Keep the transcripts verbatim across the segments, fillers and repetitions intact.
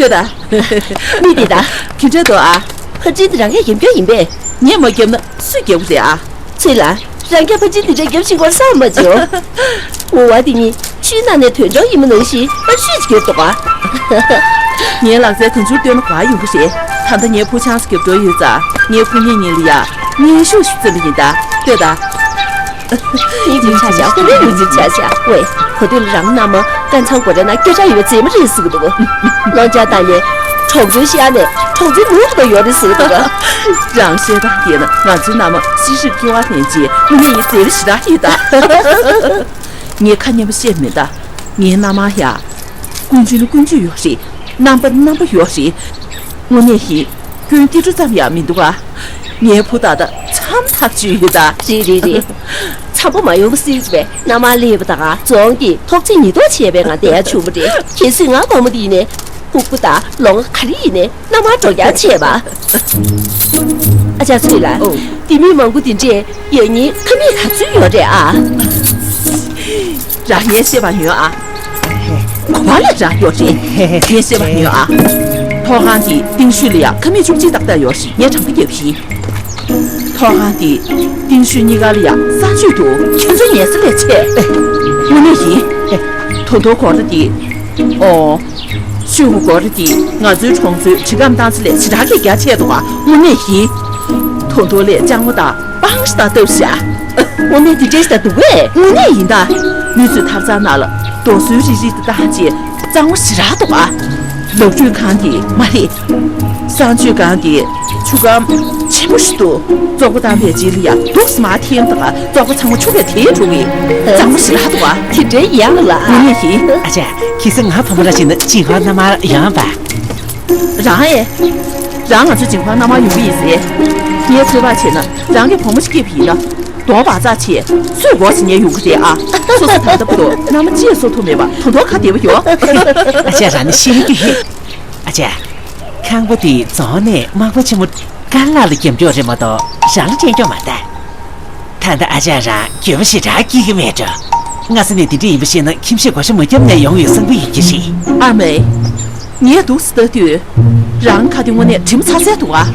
ལྟོས་དང་། མི་འདི་དང་། དེ་འདྲ་འདུག་ཨ། ཕ་ཆིན་འདི་རང་གིས་རྒྱབ་རྒྱུ་ཡིན་པས། ངས་མ་རྒྱབ་ན་སུས་རྒྱབ་ཀྱི་རེད་ཨ། ཚེ་ལ། རང་རྒྱ་ཕ་ཆིན་འདི་འདྲ་རྒྱབ་ཤེས་ཀྱི་ཡོད་བསམ་མ་བྱུང་། ངོ་བ་འདི་གཉིས་ཆུའི་ནང་ནས་དོན་གྲོགས་ཡིན་པ་ནང་བཞིན་ཨ་ཤུས་ཀྱི་ཡོད་འདུག་ཨ། ངའི་ལག་རྩལ་དོན་ཆུར་བཏོན་ན་ག་ཡོང་གི་རེད། ད་ལྟ་ངའི་ཕོ་ཆང་ས་རྒྱབ་འགྲོ་ཡོད་ཙང་ངའི་ཕོ་ཉིད་གཉིས་ལ་ཡ་ངའི་ཤུགས་ཤིག་བརྩི་བ་ཡིན་ད། ལྟོས་དང་། སྙིང་རྗེ་ཆ་བཞག་ཧུ་རེ་སྙིང་རྗེ་ཆ་བཞག་ཝེ། གོ་ཐོས་ལ་རང་མནའ་མ་ཀན་ཚང་སྒོ་ར་ན་སྐད་གྲགས་ཡོད་པའི་མཛེས་མ་རེད་ཟེར་གི་འདུག་ལོ་ལྕགས་བཏང་ནས་གྲོང་ཚོའི་ཤར་ནས་གྲོང་ཚོའི་ནུབ་ཏུ་ཡོད་རེད་ཟེར་གི་འདུག་རང་བཤད་སྟངས་དེ་ནི་ང་ཚོའི་མནའ་མ་ཤེས་རིག་སྐྱེ་བ་ལེན་རྗེས་དངོས་གནས་ཡིན་མཛེས་པ་ཞེ་དྲག་ཡིན་ད། ངས་ཁ་སྙན་པོ་བཤད་མེད་ད། ངའི་མནའ་མ་ཡ། ཀུན་སྤྱོད་ནི་ཀུན་སྤྱོད་ཡོད་རེད། རྣམ་པ་རྣམ་པ་ཡོད་རེད། དངོས་གནས་ཡིན། སྐྱོན་ཏིལ་འབྲུ་ཙམ་ཡང་མི་འདུག་ཨ། ངའི་བུ་ད་ལྟ་མཚམས་ཐག་ཆོད་ཡོད་ད། རེད་རེད་རེད། འཚམ་པོ་མ་ཡོང་བ་སྲིད་པས་མནའ་མ་སླེབས་པ་དང་རྫོང་གི་ཐོག་བརྩེགས་ཉིས་ཐོག་བྱས་པའི་ངང་བསྡད་ཡ་བྱུང་བ་རེད། གལ་སྲིད་ང་དགོང་མོ་འདི་ནས་ཕྲུ་གུ་དང་ལོ་ངོ་ག་རེ་ཡིན་ནའི་མནའ་མ་འགྲོ་རྐྱང་བྱས་པ། ཨ་ཅག་ཚུལ་ལགས། ཨོ། ལྡེ་མིག་མང་པོ་འདི་འདྲས་ཡོད་ཉིན་ཁ་མིག་ག་ཚོད་ཡོད་རེད་ཨ། རང་ངས་བཤད་པ་ཉོན་ཨ། གོ་བ་ལས་རང་ཡོད་རེད། ངས་བཤད་པ་ཉོན་ཨ། ཐོག་ཁང་དེ་ཏིང་ཤུ་ལ་ཡ་ཁ་མིག་བཅུ་གཅིག་ཏག་ཏག་ཡོད་ཞིག་ངས་དྲང་པོ་རྒྱབ་ཤིང་། ཐོག་ཁང་དེ་ཏིང་ཤུ་གཉིས་ཀ་ལ་ཡ་ས་ཆུད་དུ་ཁྱོད་ཚོ་ཉལ་ས་ལས་ཆེ། དངོས་གནས་ཡིན། དོ་དོ་གོ་ར་དེ། ཨོ། ཤུ་གུ་གོ་ར་དེ་ང་ཚོའི་གྲོང་ཚོའི་འདྲི་གམ་བཏང་ས་ལས་ཞེ་དྲག་གི་རྒྱ་ཆེ་འདུག་ག་དངོས་གནས་ཡིན། དོ་དོ་ལས་ལྕང་མ་དང་སྤང་ཞིག་དང་སྟབས་ཤ། དངོས་གནས་དེ་འདྲས་ཤིག་དང་འདུག་གས། དངོས་གནས་ཡིན་ད། མི་ཚོས་ཐབ་ཚང་ནང་ལ་རྡོ་སོལ་རིལ་རིལ་དེ་བཏང་རྗེས་གཙང་བོ་ཞེ་དྲག་འདུག་ག་ལག་འཁྲུད་ཁང་དེ་མ་རེད། གསང་སྤྱོད་ཁང་དེ་ཆུ་སྒམ་ཆེན་པོ་ཞིག་འདུག་བཙོག་པ་བཏང་པའི་རྗེས་ལ་ཡ་འདུག་སེ་མར་འཐེན་དང་བཙོག་པ་ཚང་མ་ཆུ་གིས་དེད་འགྲོ་གི་གཙང་མ་ཞེ་དྲག་འདུག་ག་དེ་འདྲའི་ཡག་ལ། དངོས་གནས་ཡིན། ཨ་ཅག་ཁྱེད་ཚོ་ང་བུ་མོ་ར་བྱས་ན་ཅིན་ཧྭ་མནའ་མར་ཡོང་པ། རང་ཨེ། རང་ང་ཚོ་ཅིན་ཧྭ་མནའ་མར་ཡོང་གི་ཡིན་ཟེར། ངས་ཚོད་དཔག་བྱས་ན་རང་གི་བུ་མོ་ཞིག་སྐྱེས་པ་ཡིན་ན། གདོང་བག་ཚགས་ཆེ། སུས་མགོ་ཟིན་ནས་ཡོང་གི་རེད་ཨ། སོ་སོ་ད་ལྟ་བར་དུ་མནའ་མ་གཅིག་གསོ་ཐུབ་མེད་པ་དོ་དོ་ག་བདེ་པོ་ཡོད། ཨ་ཅག་རང་ནི་ཤེས་ཀྱི་ཡོད། ཨ་ཅག་ཁང་པ་དེ་རྫོང་ནས་མག་པ་ཆེན་མོ་ཀན་ལགས་ལ་རྒྱབ་འཇོག་རེད་མ་གཏོགས་རང་ལ་སྤྲད་རྒྱུ་མ་རེད། ད་ལྟ་ཨ་ཅག་རང་འགྱོད་པ་ཞེ་དྲག་སྐྱེ་གི་མེད་འགྲོ། སྔ་ས་ནས་དེ་འདྲ་ཡིན་པ་ཤེས་ན་ཁྱིམ་གཞིས་བགོ་བཤའ་མ་བརྒྱབ་ནས་ཡོང་ཡོད་བསམ་གི་ཡོད་ཀྱི་རེད། ཨ་མས། ངས་འདུག་སེ་ལྟ་དུས། རང་ཁ་དེ་དངོས་གནས་དྲི་མ་ཚ་ཚ་འདུག་ཨ།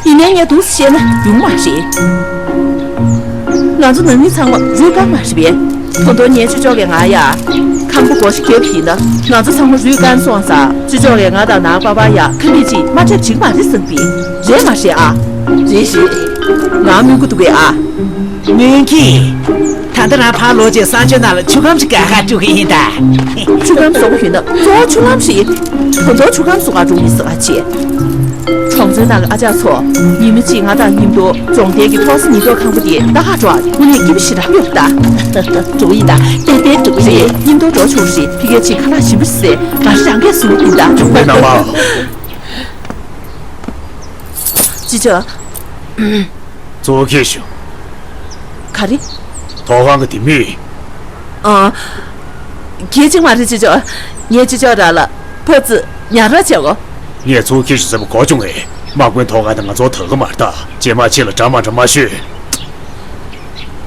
ཡིན་ནའི་ངས་འདུག་སེ་བཤད་ན་ཡོང་མ་རེད། ང་ཚོ་ནང་མི་ཚང་མ་རུས་རྐང་མ་རེད་པས། ད་དུང་ངའི་ཅོ་ཅོག་གིས་ང་ཡ། ཁང་པ་སྒོ་ཞིག་བརྒྱབ་ཡིན་ན་ང་ཚོ་ཚང་མ་རུས་རྐང་སོང་ཙང་ཅོ་ཅོག་གིས་ང་དང་ནང་པ་པ་ཡ་ཁ་མིག་ཅིག་མ་འཁྲབ་བྱེད་ཀྱི་མ་རེད་བསམ་གི། རེད་མ་རེད་ཨ། རེད་རེད། ང་སྨོན་གྱི་འདུག་གས་ཨ། སྨོན་གྱི། ད་ལྟ་རང་ཕར་ལོག་རྗེས་གསང་སྤྱོད་ནང་ལ་ཆུ་སྒམ་ཞིག་ག་ཁ་སྤྲོད་ཀྱི་ཡིན་ད། ཆུ་སྒམ་བཟོ་གི་ཡོད་ན་གཙོ་བོ་ཆུ་ལམ་ཞིག་ད་དུང་ཆུ་སྒམ་བཟོ་ག་འགྲོ་གི་ཡིན་ཟེར་ག་བྱས། གྲོང་ཚོའི་ནང་གི་ཨ་ཅག་ཚོ། ཉི་མ་གཅིག་ང་དང་མཉམ་དུ་རྫོང་བསྟན་གྱི་ཐོག་ས་ཉིས་ཐོག་ཁང་པ་དེ་ལྟ་ག་འགྲོ་ཨ། དངོས་གནས་སྐྱིད་པོ་ཞེ་དྲག་ཡོད་རེད་ད། འགྲོ་གི་ཡིན་ད། ཏན་ཏན་འགྲོ་གི་རེད། མཉམ་དུ་འགྲོ་ཆོག་རེད། ཕ་གིར་ཅིག་ཁ་ལག་ཞིམ་པོ་ཟས། ང་རང་གིས་བཟོས་ཡིན་ད། ཆུང་མའི་མནའ་མ། ཅི་བྱ། གཙོ་བོ་སྐྱེས་ཤོག་ག་རེ། ཐོག་ཁང་གི་ལྡེ་མིག་ཨ། གལ་ཆེན་མ་རེད་ཅོ་ཅོ། ངས་ཅོ་ཅོ་རང་ལ་ཕར་ཙམ་ཉར་རོགས་བྱེད་གོ། ངས་གཙོ་བོ་སྐྱེས་ཤོག་ཟེར་བ་གོ་བྱུང་ངས། དམག་དཔོན་ཐོག་ཁང་དེ་ང་ཚོར་ཐོགས་ཀྱི་མ་རེད་ད། རྗེས་མ་ཕྱི་ལ་འདྲ་མ་འདྲ་མ་ཤོད།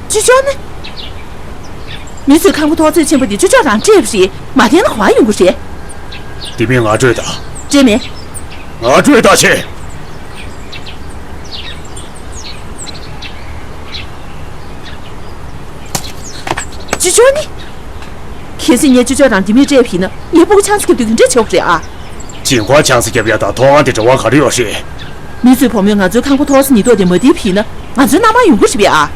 ཅོ་ཅོ་ནི། མི་ཚོས་ཁང་པ་ཐོག་ཚད་ཆེན་པོ་འདི་ཅོ་ཅོ་རང་སྤྲད་པ་རེད། མ་འཐེན་ན་ག་པར་ཡོང་གི་རེད། ལྡེ་མིག་ང་སྤྲོད་དང་། སྤྲད་མེད། ང་སྤྲོད་དང་བྱས། ཅོ་ཅོ་ནི། གལ་སྲིད་ངས་ཅོ་ཅོ་རང་ལྡེ་མིག་སྤྲད་པ་ཡིན་ན་ངའི་སྤུ་གུ་ཆང་ས་བརྒྱབ་དུས་ག་འདྲ་བྱེད་དགོས་རེད་ཨ། ཅིན་ཧྭ་ཆང་ས་བརྒྱབ་ཡ་དང་ཐོག་ཁང་དེ་འབྲེལ་བ་ག་རེ་ཡོད་རེད། མི་ཚོའི་བུ་མོས་ང་ཚོའི་ཁང་པ་ཐོག་ས་ཉིས་ཐོག་དེ་མ་བརྡིབས་པ་ཡིན་ན་ང་ཚོའི་མནའ་མ་ཡོང་གི་རེད་པས་ཨ།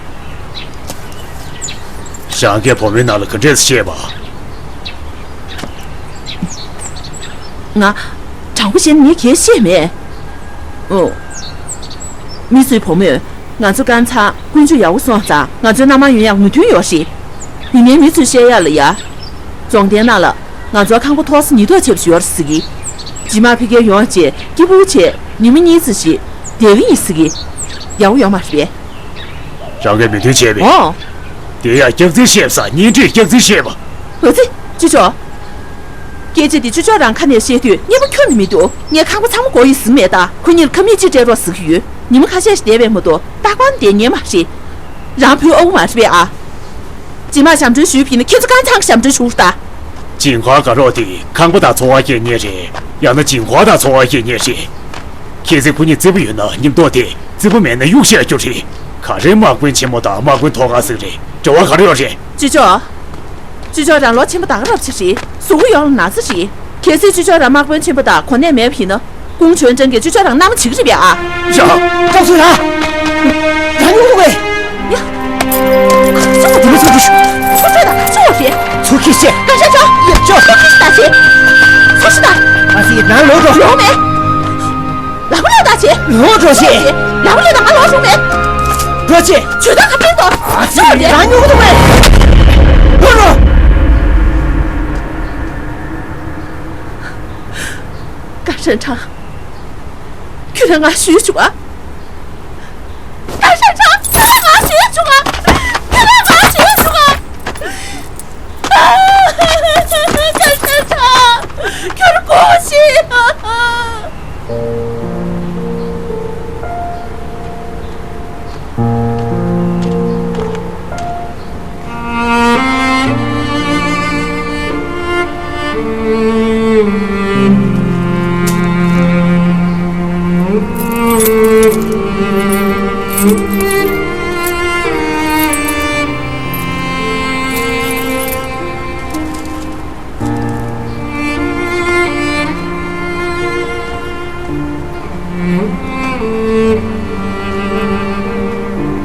ཞང་གིས་བུ་མོའི་ནང་ལ་ག་འདྲས་བཤད་པ། ང་། དྲང་པོ་བཤད་ན་ངས་གང་ཡང་བཤད་མེད། ཨོ། མི་ཚོའི་བུ་མོས་ང་ཚོ་ཀན་ཚང་ཀུན་སྤྱོད་ཡག་པོ་སོང་ཙང་ང་ཚོའི་མནའ་མ་ཡོང་ཡག་མོས་མཐུན་ཡོད་རེད། ཡིན་ནའི་མི་ཚོས་བཤད་ཡག་ལ་ཡ། རྫོང་བསྟན་ནང་ལ་ང་ཚོའི་ཁང་པ་ཐོག་ས་ཉིས་ཐོག་བྱས་པ་ཞིག་ཡོད་རེད་ཟེར་གི། རྗེས་མ་ཕ་གིར་ཡོང་རྗེས་སྐྱིད་པོ་བྱས་ཉི་མ་གཉིས་ཙམ་ཞིག་བསྡད་ཀྱི་ཡིན་ཟེར་གི། ཡག་པོ་ཡོད་མ་རེད་པས། རང་གིས་མོས་མཐུན་བྱས་པས། ཨོ། དེ་ཡང་སྐྱག་རྫུན་བཤད་ས་གཉེན་སྒྲིག་སྐྱག་རྫུན་བཤད་པ། འོ་ཙི། ཅོ་ཅོ། སྐད་ཆ་འདི་ཅོ་ཅོ་རང་ཁ་ནས་བཤད་དུས་སྙན་པོ་ཁྱོན་ནས་མི་འདུག་ངས་ཁང་པ་ཚང་མ་སྒོ་ཡིས་ཟིན་མེད་ད། ཁོ་གཉིས་ལ་ཁ་མིག་གཅིག་སྤྲད་རོགས་ཟེར་གྱི་ཡོད། ཉི་མ་ཁ་ཤས་ཤིག་བསྡད་པས་མ་གཏོགས་རྟག་པར་བསྡད་ཉན་མ་རེད། རང་བུའི་ཨ་ཁུ་མ་རེད་པས་ཨ། རྗེས་མ་ཞབས་འདྲེན་ཞུས་པ་ཡིན་ན་ཁྱེད་ཚོ་ཀན་ཚང་གི་ཞབས་འདྲེན་ཞུ་རོགས་ད། ཅིན་ཧྭ་དགའ་རོགས་དེ་ཁང་པ་དང་འཚོ་བ་སྐྱེལ་མཁན་རེད། ཡང་ན་ཇིང་ཁོ་དང་ཚོང་བ་བཤེར་མཁན་རེད། གལ་སྲིད་ཁོ་གཉིས་བརྩེ་པོ་ཡོད་ན་མཉམ་དུ་བསྡད། བརྩེ་པོ་མེད་ན་གཡུག་བཤད་རྒྱུ་རེད། ག་རེ་དམག་དཔོན་ཆེན་མོ་དང་དམག་དཔོན་ཐོག་ཁང་ཟེར་རེད། འབྲེལ་བ་ག་རེ་ཡོད་རེད། ཅི་ཅོ། ཅི་ཅོ་རང་ལོ་ཆེན་པོ་དང་རབ་ཆེ་རེད། གཟུགས་པོ་ཡོངས་ལ་ན་ཚ་རེད། གལ་སྲིད་ཅི་ཅོ་རང་དམག་དཔོན་ཆེན་པོ་དང་གོ་གནས་མེད་པ་ཡིན་ན། ཀུང་ཆོན་ཀྲེང་གིས་ཅི་ཅོ་རང་མནའ་མ་བྱེད་ཀྱི་རེད་པས་ཨ། ཡ། ཀྲང་ཚུའུ་ལགས། རང་ཉུང་བས། ཡ། ཁ་ཚོ་དེ་མི་ཚོ་འདི་ཤུ། ཚུ་ཚོད་དང་ཁ་ཚོ་རེད། ཚུ་ཁི་ཤེ། ཀ་ཤ་ཅོ། ཡ་ཅོ། ཚུ་ཁི་ཤི་ད་ཆེ། ཚ་ཤི་ད། ཨ་སི་རང་ལོ་འགྲོ། ཡོང་མེད། ལ་ཧུ་ལོ་ད་ཆེ། ལོ་འགྲོ་ཤེ། ལ་ཧུ་ལོ་ད་ང་ལོ་སོང་མེད། འགྲོ་ཆེ། ཇུས་ད་ཁ་ཕན་ཏོ། ཨ་སི་རང་ཉུང་དུ་མེད། ལོ་འགྲོ། ཀ་ཧྲན་ཁྲང་། ཁྱོད་རང་ང་ཞུས་བྱུང་ཨ། ཀ་ཤ་ཁྲ། ཁྱོད་རང་ང་ཞུས་བྱུང་ཨ། ཁྱོད་རང་ང་ཞུས་བྱུང་ཨ། ཀ་ཤ་ཁྲ། ཁྱོད་རང་གོ་ཤེས་ཨ།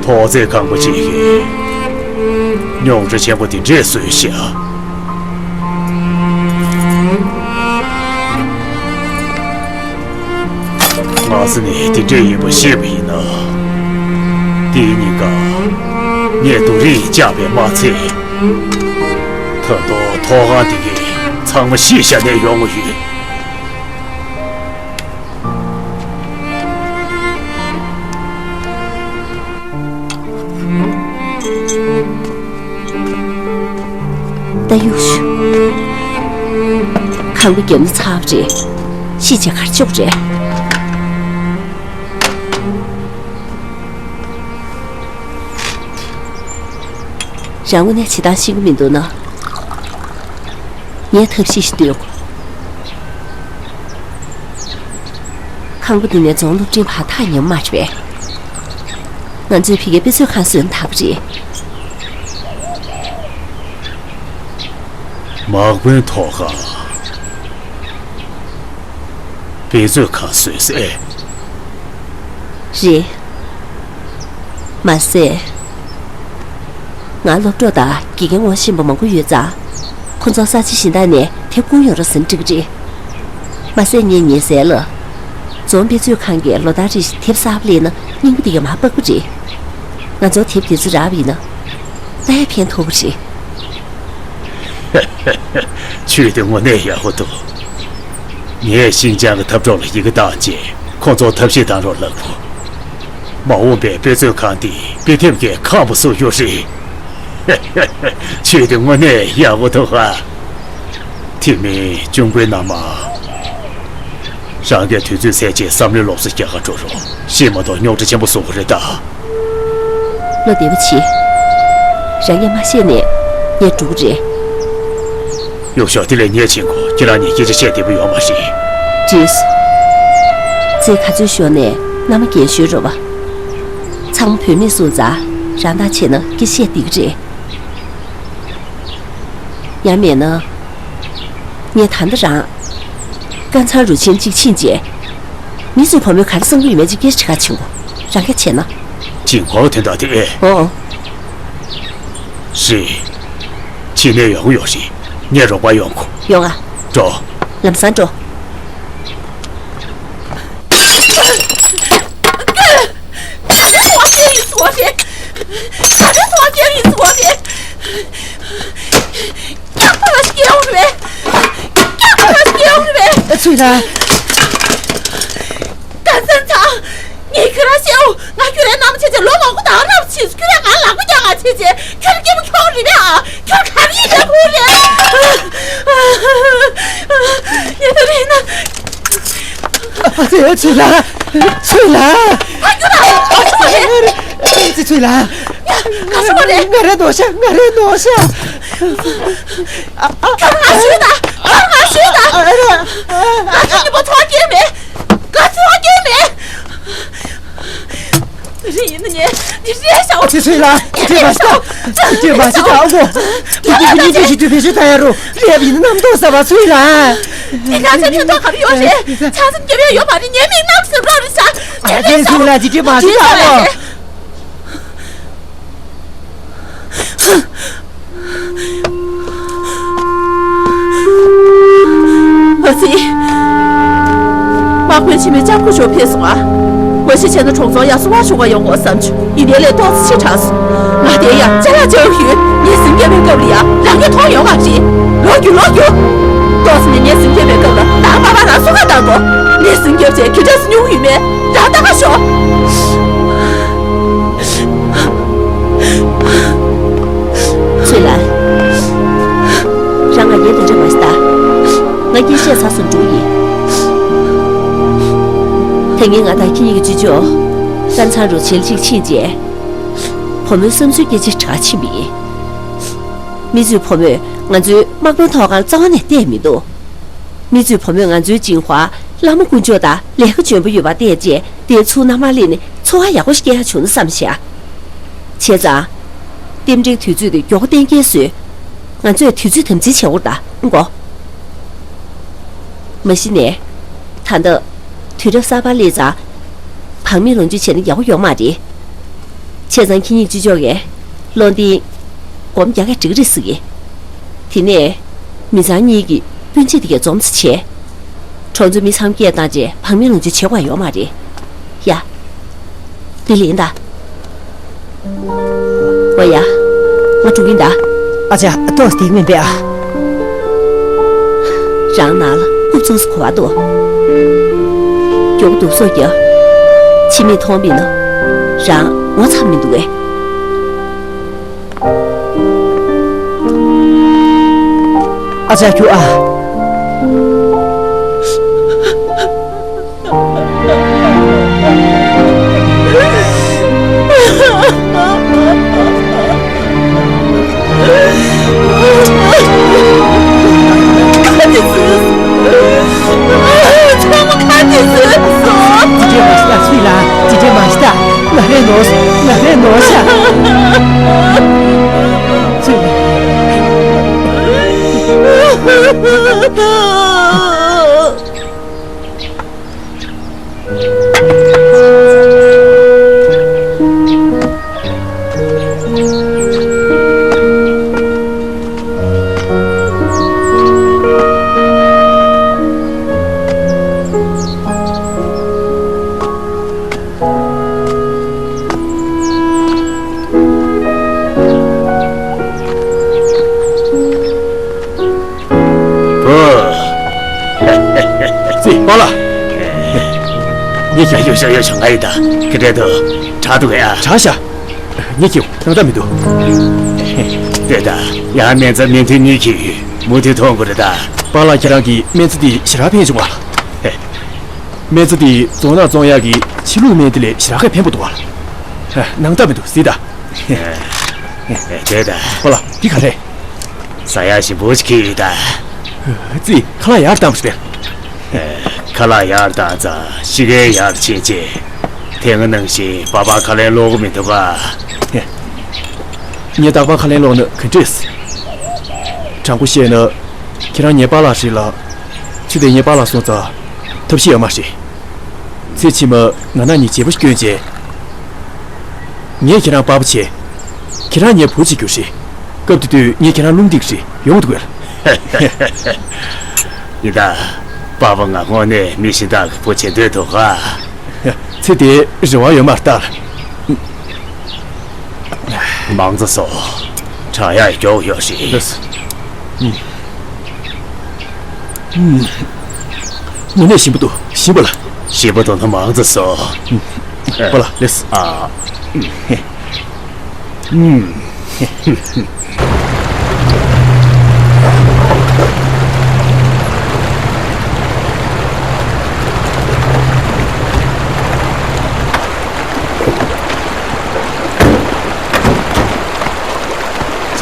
ཐོག་བརྩེགས་ཁང་པ་ཅིག་གིས་རྙོག་དྲ་ཆེན་པོ་དེ་འདྲས་བཟོས་ཤག། སྔ་ས་ནས་དེ་འདྲས་ཡིན་པ་ཤེས་པ་ཡིན་ན། དེའི་ཉིན་ཀ་ངས་རྡོ་རིང་བཅག་པས་མ་ཚད། ད་དུང་ཐོག་ཁང་དེ་གས་ཚང་མ་ཤི་བཞག་ནས་ཡོང་གི་ཡོད། ད་གཡུག་ཞུ། ཁང་པ་བརྒྱབ་ན་ཚར་བ་རེད། ཤི་བྱས་གར་ཆོག་རེད། རང་དངོས་གནས་བྱེད་སྟངས་ཤེས་ཀྱི་མི་འདུག་ན། ངས་ཐབས་ཤེས་ཤིག་བཏོན། ཁང་པ་འདི་ནས་རྫོང་སློབ་འབྲིང་བར་ཐག་ཉེ་མོ་མ་རེད་པས། ང་ཚོས་ཕ་གིར་དཔེ་མཛོད་ཁང་བཟོས་ན་དག་པ་རེད། དམག་དཔོན་ཐོག་ཁང་། དཔེ་མཛོད་ཁང་བཟོས་ཟེར། རེད། མ་ཟད། ང་སློབ་གྲོགས་དང་དགེ་རྒན་ངོ་ཤེས་པ་མང་པོ་ཡོད་ཙང་། ཁོ་ཚོ་ས་ཆ་གཞན་དག་ནས་དེབ་སྐུར་ཡོང་རོགས་ཟེར་ན་འགྲིག་གི་རེད། མ་ཟད་ངས་ཉན་གསལ་ལ། རྫོང་དཔེ་མཛོད་ཁང་གིས་ལོ་ལྟར་རེ་བཞིན་དེབ་གསར་པ་སླེབས་ན་སྙིང་པོ་དེ་ག་མར་སྤག་པ་རེད། ང་ཚོ་དེབ་དེ་ཚོ་རག་པ་ཡིན་ན། ད་ཡང་ཕན་ཐོགས་པ་རེད། ཆོས་དེ་དངོས་གནས་ཡག་པོ་འདུག། ངས་ཤིན་ཅང་གི་འཐབ་གྲོགས་ལ་ཡི་གེ་བཏང་རྗེས་ཁོང་ཚོར་ཐབས་ཤེས་གཏང་རོགས་ལབ་དགོས། མ་འོངས་པའི་དཔེ་མཛོད་ཁང་འདི་དཔེ་དེབ་ཀྱིས་ཁམས་པ་བཟོ་རྒྱུ་རེད། ཆོས་དེ་དངོས་གནས་ཡག་པོ་འདུག་ཨ། དེ་མིན་གཅུང་པོའི་མནའ་མ། རང་གིས་དུས་ཚོད་ཟད་ཆེད་བསམ་བློའི་སློབ་གསོ་རྒྱག་ག་འགྲོ་རོགས། ཤེས་མ་གཏོགས་རྙོག་དྲ་ཆེན་པོ་བཟོ་གི་རེད་ད། བློ་བདེ་པོ་བྱེད། རང་གིས་མ་ཤེས་ནས་ངས་འགྲོ་གི་རེད། གཡུག་ཞོག། དེ་ལས་ཉེས་ཆེན་གོ། ཁྱེད་རང་གཉིས་སྐད་ཆ་བཤད་བདེ་པོ་ཡོད་མ་རེད། བྲིས། རྩེ་ག་ཚོད་ཤོར་ནས་མནའ་མ་རྒན་ཤོས་རེད་བ། ཚང་མ་བུད་མེད་སོང་ཙང་རང་ཐག་ཆད་ན་སྐད་ཆ་བཤད་བདེ་གི་རེད། ཡང་མེད་ན། ངས་ད་ལྟ་རང་དཀར་ཚང་རུ་ཆེན་གཅིག་ཕྱིན་རྗེས། མི་ཚོས་བུ་མོའི་ག་རེ་བསམ་གྱི་ཡོད་མེད་ཅིག་སྐད་ཆ་དྲི་ག་ཕྱིན་གོ། རང་སྐད་བྱས་ན། ཅིང་གོ་དོན་དག་དེ་ཨེ། ཨོ་ཨོ། རེད། ཕྱི་ནས་ཡོང་གི་ཡོད་རེད། ངས་རོགས་པ་ཡོང་གོ། ཡོང་ཨ། འགྲོ། ལམ་སང་འགྲོ། ག་རེ་ཐོག་སྐྱེལ་ཡིན་ཟེར་བ་རེད། ག་རེ་ཐོག་སྐྱེལ་ཡིན་ཟེར་བ་རེད། སྐྱག་པ་ལ་སྐྱེལ་བ་རེད། སྐྱག་པ་ལ་སྐྱེལ་བ་རེད། ཚུལ་ལ། ཀན་སན་ཚང་། ངས་ཁྱོད་རང་བཤད་འོ། ང་ཁྱོད་རའི་མནའ་མ་བྱས་རྗེས་ལོ་མང་པོ་དང་རབས་ཕྱིན་སོང་། ཁྱོད་རང་ང་ལག་པ་རྒྱག་ག་བྱས་རྗེས་ཁྱོད་རང་སྐྱེ་བོ་ཁྱོད་རེད་པས་ཨ། ཁྱོད་ག་རེ་ཡིན་པའི་བུ་རེད། ངས་ད་རེད་ན། ཨ་ཙི། ཚུལ་ལ། ཚུལ་ལ། ཨ་ཁྱོད་ད་ཨ་ཁྱོད་རེད། ཨ་ཙི། ཚུལ་ལ། ཡ། ག་སོང་བ་རེད། ང་རེད་ནོ་ཤ། ང་རེད་ནོ་ཤ། ཨ་ཨ། ཁྱོད་ང་ཞུས་ད། ཁྱོད་ང་ཞུས་ད། ཨ་ཨ། ཨ་ཁྱོད་ཀྱི་ ཚུལ་ལ་དེ་མ་ཤི་ད། དེ་མ་ཤི་ད་ཨ་ཁུ། དེ་དེ་ཉིན་དེ་ཞིག་དུ་བེད་སྤྱོད་ད་ཡ་རུ་ལེབ་ཡིན་ནམ་ཏོ་ས་བ་ཚུལ་ལ། དེ་ག་ཚོད་ཕན་ཐོགས་ག་རེ་ཡོད་རེད། ཆ་ཚང་རྒྱབ་ཡ་ཡོད་མ་རེད། ཉེས་མིག་རྣམས་སུ་རོགས་རེད་ས། ཨ་དེ་ཚུལ་ལ་དེ་དེ་མ་ཤི་ད་ཨ་ཁུ། མ་སྲིད། དམག་དཔོན་ཆེན་མོའི་ལྕམ་སྐུ་ཞོགས་ཕེབས་སོང་ཨ། ངོ་ཤེས་བྱས་ན་གྲོང་ཚོར་ཡག་སོ་བ་ཞུ་བ་ཡོང་དགོས་བསམ་བྱུང་། ཡིན་ནའི་ལས་ཏོག་ཙམ་ཕྱི་དྲགས་སོང་། ང་དེ་ཡང་ཅ་ལག་ཅ་ཡོང་ཡོད། ངས་ཟིང་རྒྱབ་པའི་སྐབས་ལ་ཡང་རང་ཉིད་མཐོང་ཡོང་བ་རེད། ལོག་རྒྱུ་ལོག་རྒྱུ། ཏོག་ཙམ་ནས་ངས་ཟིང་རྒྱབ་པའི་སྐབས་ལ་ད་པ་པ་རང་སོ་ཁ་བཏང་དགོས། ངས་ཟིང་རྒྱབ་བྱས་ཁྱི་འདྲ་སུ་ཉུང་ཡོད་མེད་རང་ལྟ་ག་ཤོག་ཚུལ་ལ། རང་ང་ཡན་དུ་འདྲི་མ་ཤི་ད། ང་སྐྱེ་ཤས་ཚ་སུ་འགྲོ་ཡིན། དེ་ངས་ང་དང་ཁྱི་གཉིས་ཀྱི་ཅི་ཅོ། ཏན་ཚང་རུ་བྱེལ་ཅིག་ཕྱིན་རྗེས། བུ་མོའི་བསམ་ཚུལ་སྐད་ཆ་དྲག་ཕྱིན་པ་ཡིན། མི་ཚོས་བུ་མོས་ང་ཚོའི་དམག་དཔོན་ཐོག་ཁར་རྩ་བ་ནས་བལྟས་མི་འདུག་མི་ཚོས་བུ་མོས་ང་ཚོའི་ཅིང་ཧྭ་བླ་མ་དཀོན་མཆོག་དང་ལས་ཀ་འཇོན་པོ་ཡོད་པ་བལྟས་རྗེས་དེའི་ཚུར་མནའ་མར་སླེབས་ནས་འཚོ་བ་ཡག་པོ་ཞིག་སྐྱེལ་ཡག་བྱུང་ན་བསམ་ཤག་བྱས་ཙང་། རྟེན་འབྲེལ་དུས་ཚོད་དེ་མགྱོགས་པོ་གཏན་འཁེལ་བཟོས། ང་ཚོས་དུས་ཚོད་དམ་འཛིན་བྱེད་དགོས་རེད་ད་ཨང་གོ། མ་གཞི་ནས། ད་ལྟ། དུས་རབས་གསར་པར་སླེབས་ཙང་། བག་མེད་ལོངས་སྤྱོད་བྱས་ན་ཡག་པོ་ཡོད་མ་རེད། བྱས་ཙང་ཁྱེད་གཉིས་ཅི་ལྕོགས་ཀྱིས་བློ་གདེང་སྒོམ་རྒྱག་ག་འགྲིག་རེད་ཟེར་གི། དེ་ནས་མི་ཚང་གཉིས་ཀྱིས་སྤུན་མཆེད་དེ་གའི་འཛོམས་ས་བྱས། གྲོང་ཚོའི་མི་ཚང་སྐད་བཏང་རྗེས་བག་མེད་ལོངས་སྤྱོད་བྱེད་དགོས་ཡོད་མ་རེད། ཡ། འདི་ལེན་ད། ཨོ་ཡ། ང་འགྲོ་གིན་གདའ། ཨ་ཅག་ཏོག་སྟེགས་མིན་པས་ཨ། རང་ནང་ལ་རྐུབ་ཙུགས་སུ་གོ་བ་འདུག་མགྱོགས་འདུག་སོ་རྒྱ། ཕྱི་མིག་མཐོང་མིན་ནོ། རང་ངོ་ཚ་མི་འདུག་གས། ཨ་ཅག་ཁྱོད་ཨ། ཁ་དེ་ཟིན་སོང་། ཚང་མ་ཁ་དེ་ཟིན་སོང་། ཅི་འདྲའི་མ་ཤི་ད་ཚུལ་ལ། ཅི་འདྲའི་མ་ཤི་ད། ང་རེ་ནོར་ང་རེ་ནོར་ཤག་ཚུལ་ལ། ཙི། པཱ་ལགས། ངས་ཀྱང་ཡོད་ཤག་ཡོད་ཤག་ང་ཡིན་ད། ཁི་འདྲེ་དུ། དྲག་འདུག་ཡ། དྲག་ཤག་ངས་ཀྱང་ནང་ལྟ་མི་འདུག་དེ་ད་ཡང་སྨན་རྩྭ་སྨན་ཐུན་གཉིས་ཁྱེར་ཡོད། མུ་མཐུད་འཐུང་དགོས་རེད་ད། པཱ་ལགས་ཁྱེད་རང་གིས་སྨན་རྩྭ་འདི་ཞེ་དྲག་ཕན་བྱུང་བ། སྨན་རྩྭ་འདི་རྫོང་ནག་བཙོང་ཡག་གི་ཕྱི་ལུགས་སྨན་དེ་ལས་ཞེ་དྲག་གི་ཕན་པོ་འདུག་བ། ནང་ལྟ་མི་འདུག་གཟིགས་ད། དེ་ད། པཱ་ལགས་འདི་ག་རེད། ཟ་ཡག་ཞིམ་པོ་ཞིག་ཁྱེར་ཡོད་ད། ཙི། ཁ་ལག་ཡར་བཏང་པ་ཞིག་རེད། ཁ་ལག་ཡར་བཏང་ཙང་གཤིས་ཀ་ཡར་ཕྱིན་ཆེ། དེ་སྔ་ནང་བཞིན་པཱ་པཱ་ཁ་ལན་སློག་གི་མི་འདུག་ག་ངས་རྟག་པར་ཁ་ལན་སློག་ན་ག་འདྲས། དྲང་པོ་བཤད་ན། ཁྱེད་རང་ངའི་པཱ་ལགས་རེད་ལ། ཚེ་འདིར་ངའི་པཱ་ལགས་སོང་ཙང་། ཐབས་ཤེས་ཡོད་མ་རེད། ཚེ་ཕྱི་མ་ང་རང་གཉིས་བརྗེ་པོ་ཞིག་བསྐྱོན་རྗེས། ངས་ཁྱེད་རང་པཱ་པཱ་བྱས། ཁྱེད་རང་ངའི་བུ་གཅིག་གྱུར་རེད། སྐབས་དེ་དུས་ངས་ཁྱེད་རང་རླུང་རྟ་རེད་ཡོང་འདུག་གས། ཡིན་ད། པཱ་པཱ་ང་དངོས་གནས་མི་གཞན་དག་གི་བུ་བྱེད་འདོད་འདུག་ག་ཚེ་འདིར་རེ་བ་ཡོད་མ་རེད་ད། མང་ཚ་སོ། དྲག་ཡག་མགྱོགས་ཡོད་རེད། ལགས་སོ། དངོས་གནས་ཞིམ་པོ་འདུག་ཞིམ་པོ་ལ། ཞིམ་པོ་འདུག་ན་མང་ཚ་སོ། པཱ་ལགས་ལགས་སོ། ཨ།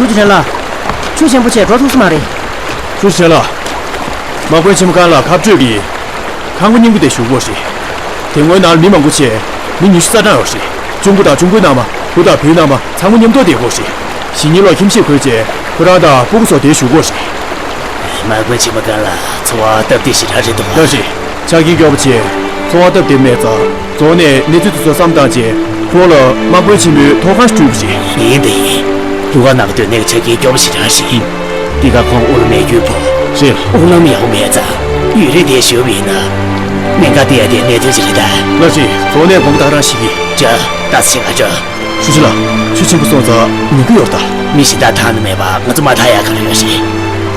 ཆུ་ཅི་ཆེན་ལ། ཆུ་ཆེན་པོ་ཆེ་འགྲོ་ཐུབ་ས་མ་རེད། ཆུ་ཆེན་ལ། དམག་དཔོན་ཆེན་མོ་ཁང་ལ་ཁ་སྤྲོད་ཀྱིས། ཁང་པ་རྙིང་པ་དེ་ཞུ་དགོས་རེད། དེ་སྔོན་ནང་ལ་མི་མང་པོ་བྱས། མི་ཉི་ཤུ་རྩ་གྲངས་ཡོད་རེད། གཅུང་པོ་དང་གཅུང་པོའི་མནའ་མ། བུ་དང་བུའི་མནའ་མ་ཚང་མ་མཉམ་དུ་བསྡད་དགོས་ཤིང་། གཞེས་ནིང་ལོ་ཁྱིམ་གཞིས་འཁོལ་རྗེས་ཁོ་རང་དང་སྤུ་གུ་སོགས་བསྡད་བཞུགས་དགོས་ཤིང་། དམག་དཔོན་ཆེན་མོ་ཀ་ལ་འཚོ་བ་སྟབས་བདེ་ཞེ་དྲག་རེད་འདུག་ལགས་རེད། ཆ་རྐྱེན་སྐྱོ་པོ་ཆེ། འཚོ་བ་སྟབས་བདེ་མེད་ཙང་རྫོང་ནས་གནས་ཚུལ་དེ་ཚོ་བསམ་བཏང་རྗེས་ཁོང་ལ་དམག་དཔོན་ཆེན་མོའི་ཐོག་ཁང་ཞིག་སྤྲོད་དགོས་ཤིང་། ཡིན་དེ་ཡིན། རུ་ཁག་ནང་སྡོད་གནས་ཀྱི་ཆ་རྐྱེན་སྐྱོ་པོ་ཞེ་དྲག་རེད། འདི་ག་ཁོང་དབུ་ལམ་མེད་རྒྱུ་བོ། རེད། དབུ་ལམ་ཡག་པོ་མེད་ཙང་གཡུལ་རིས་དེ་ཞུ་བ་ཡིན་ན། གནད་འགག་དེ་ཡ་དེ་གནད་དོན་ཅིག་རེད་ད། ལགས་རེད། རྫོང་ནས་དགོང་དག་རང་ཞིག་གིས། ཅག་ད་ཚིག་ང་ཅག་ཧྲུའུ་ཅི་ལགས། ཆུ་ཆེན་པོ་སོང་ཙང་མི་དགོས་ཡོད་ད། མི་གཞན་དག་ཐང་དུ་མེད་པ་ང་ཚོ་མ་ཐག་ཡག་ག་རེ་ཡོད་ཤེས།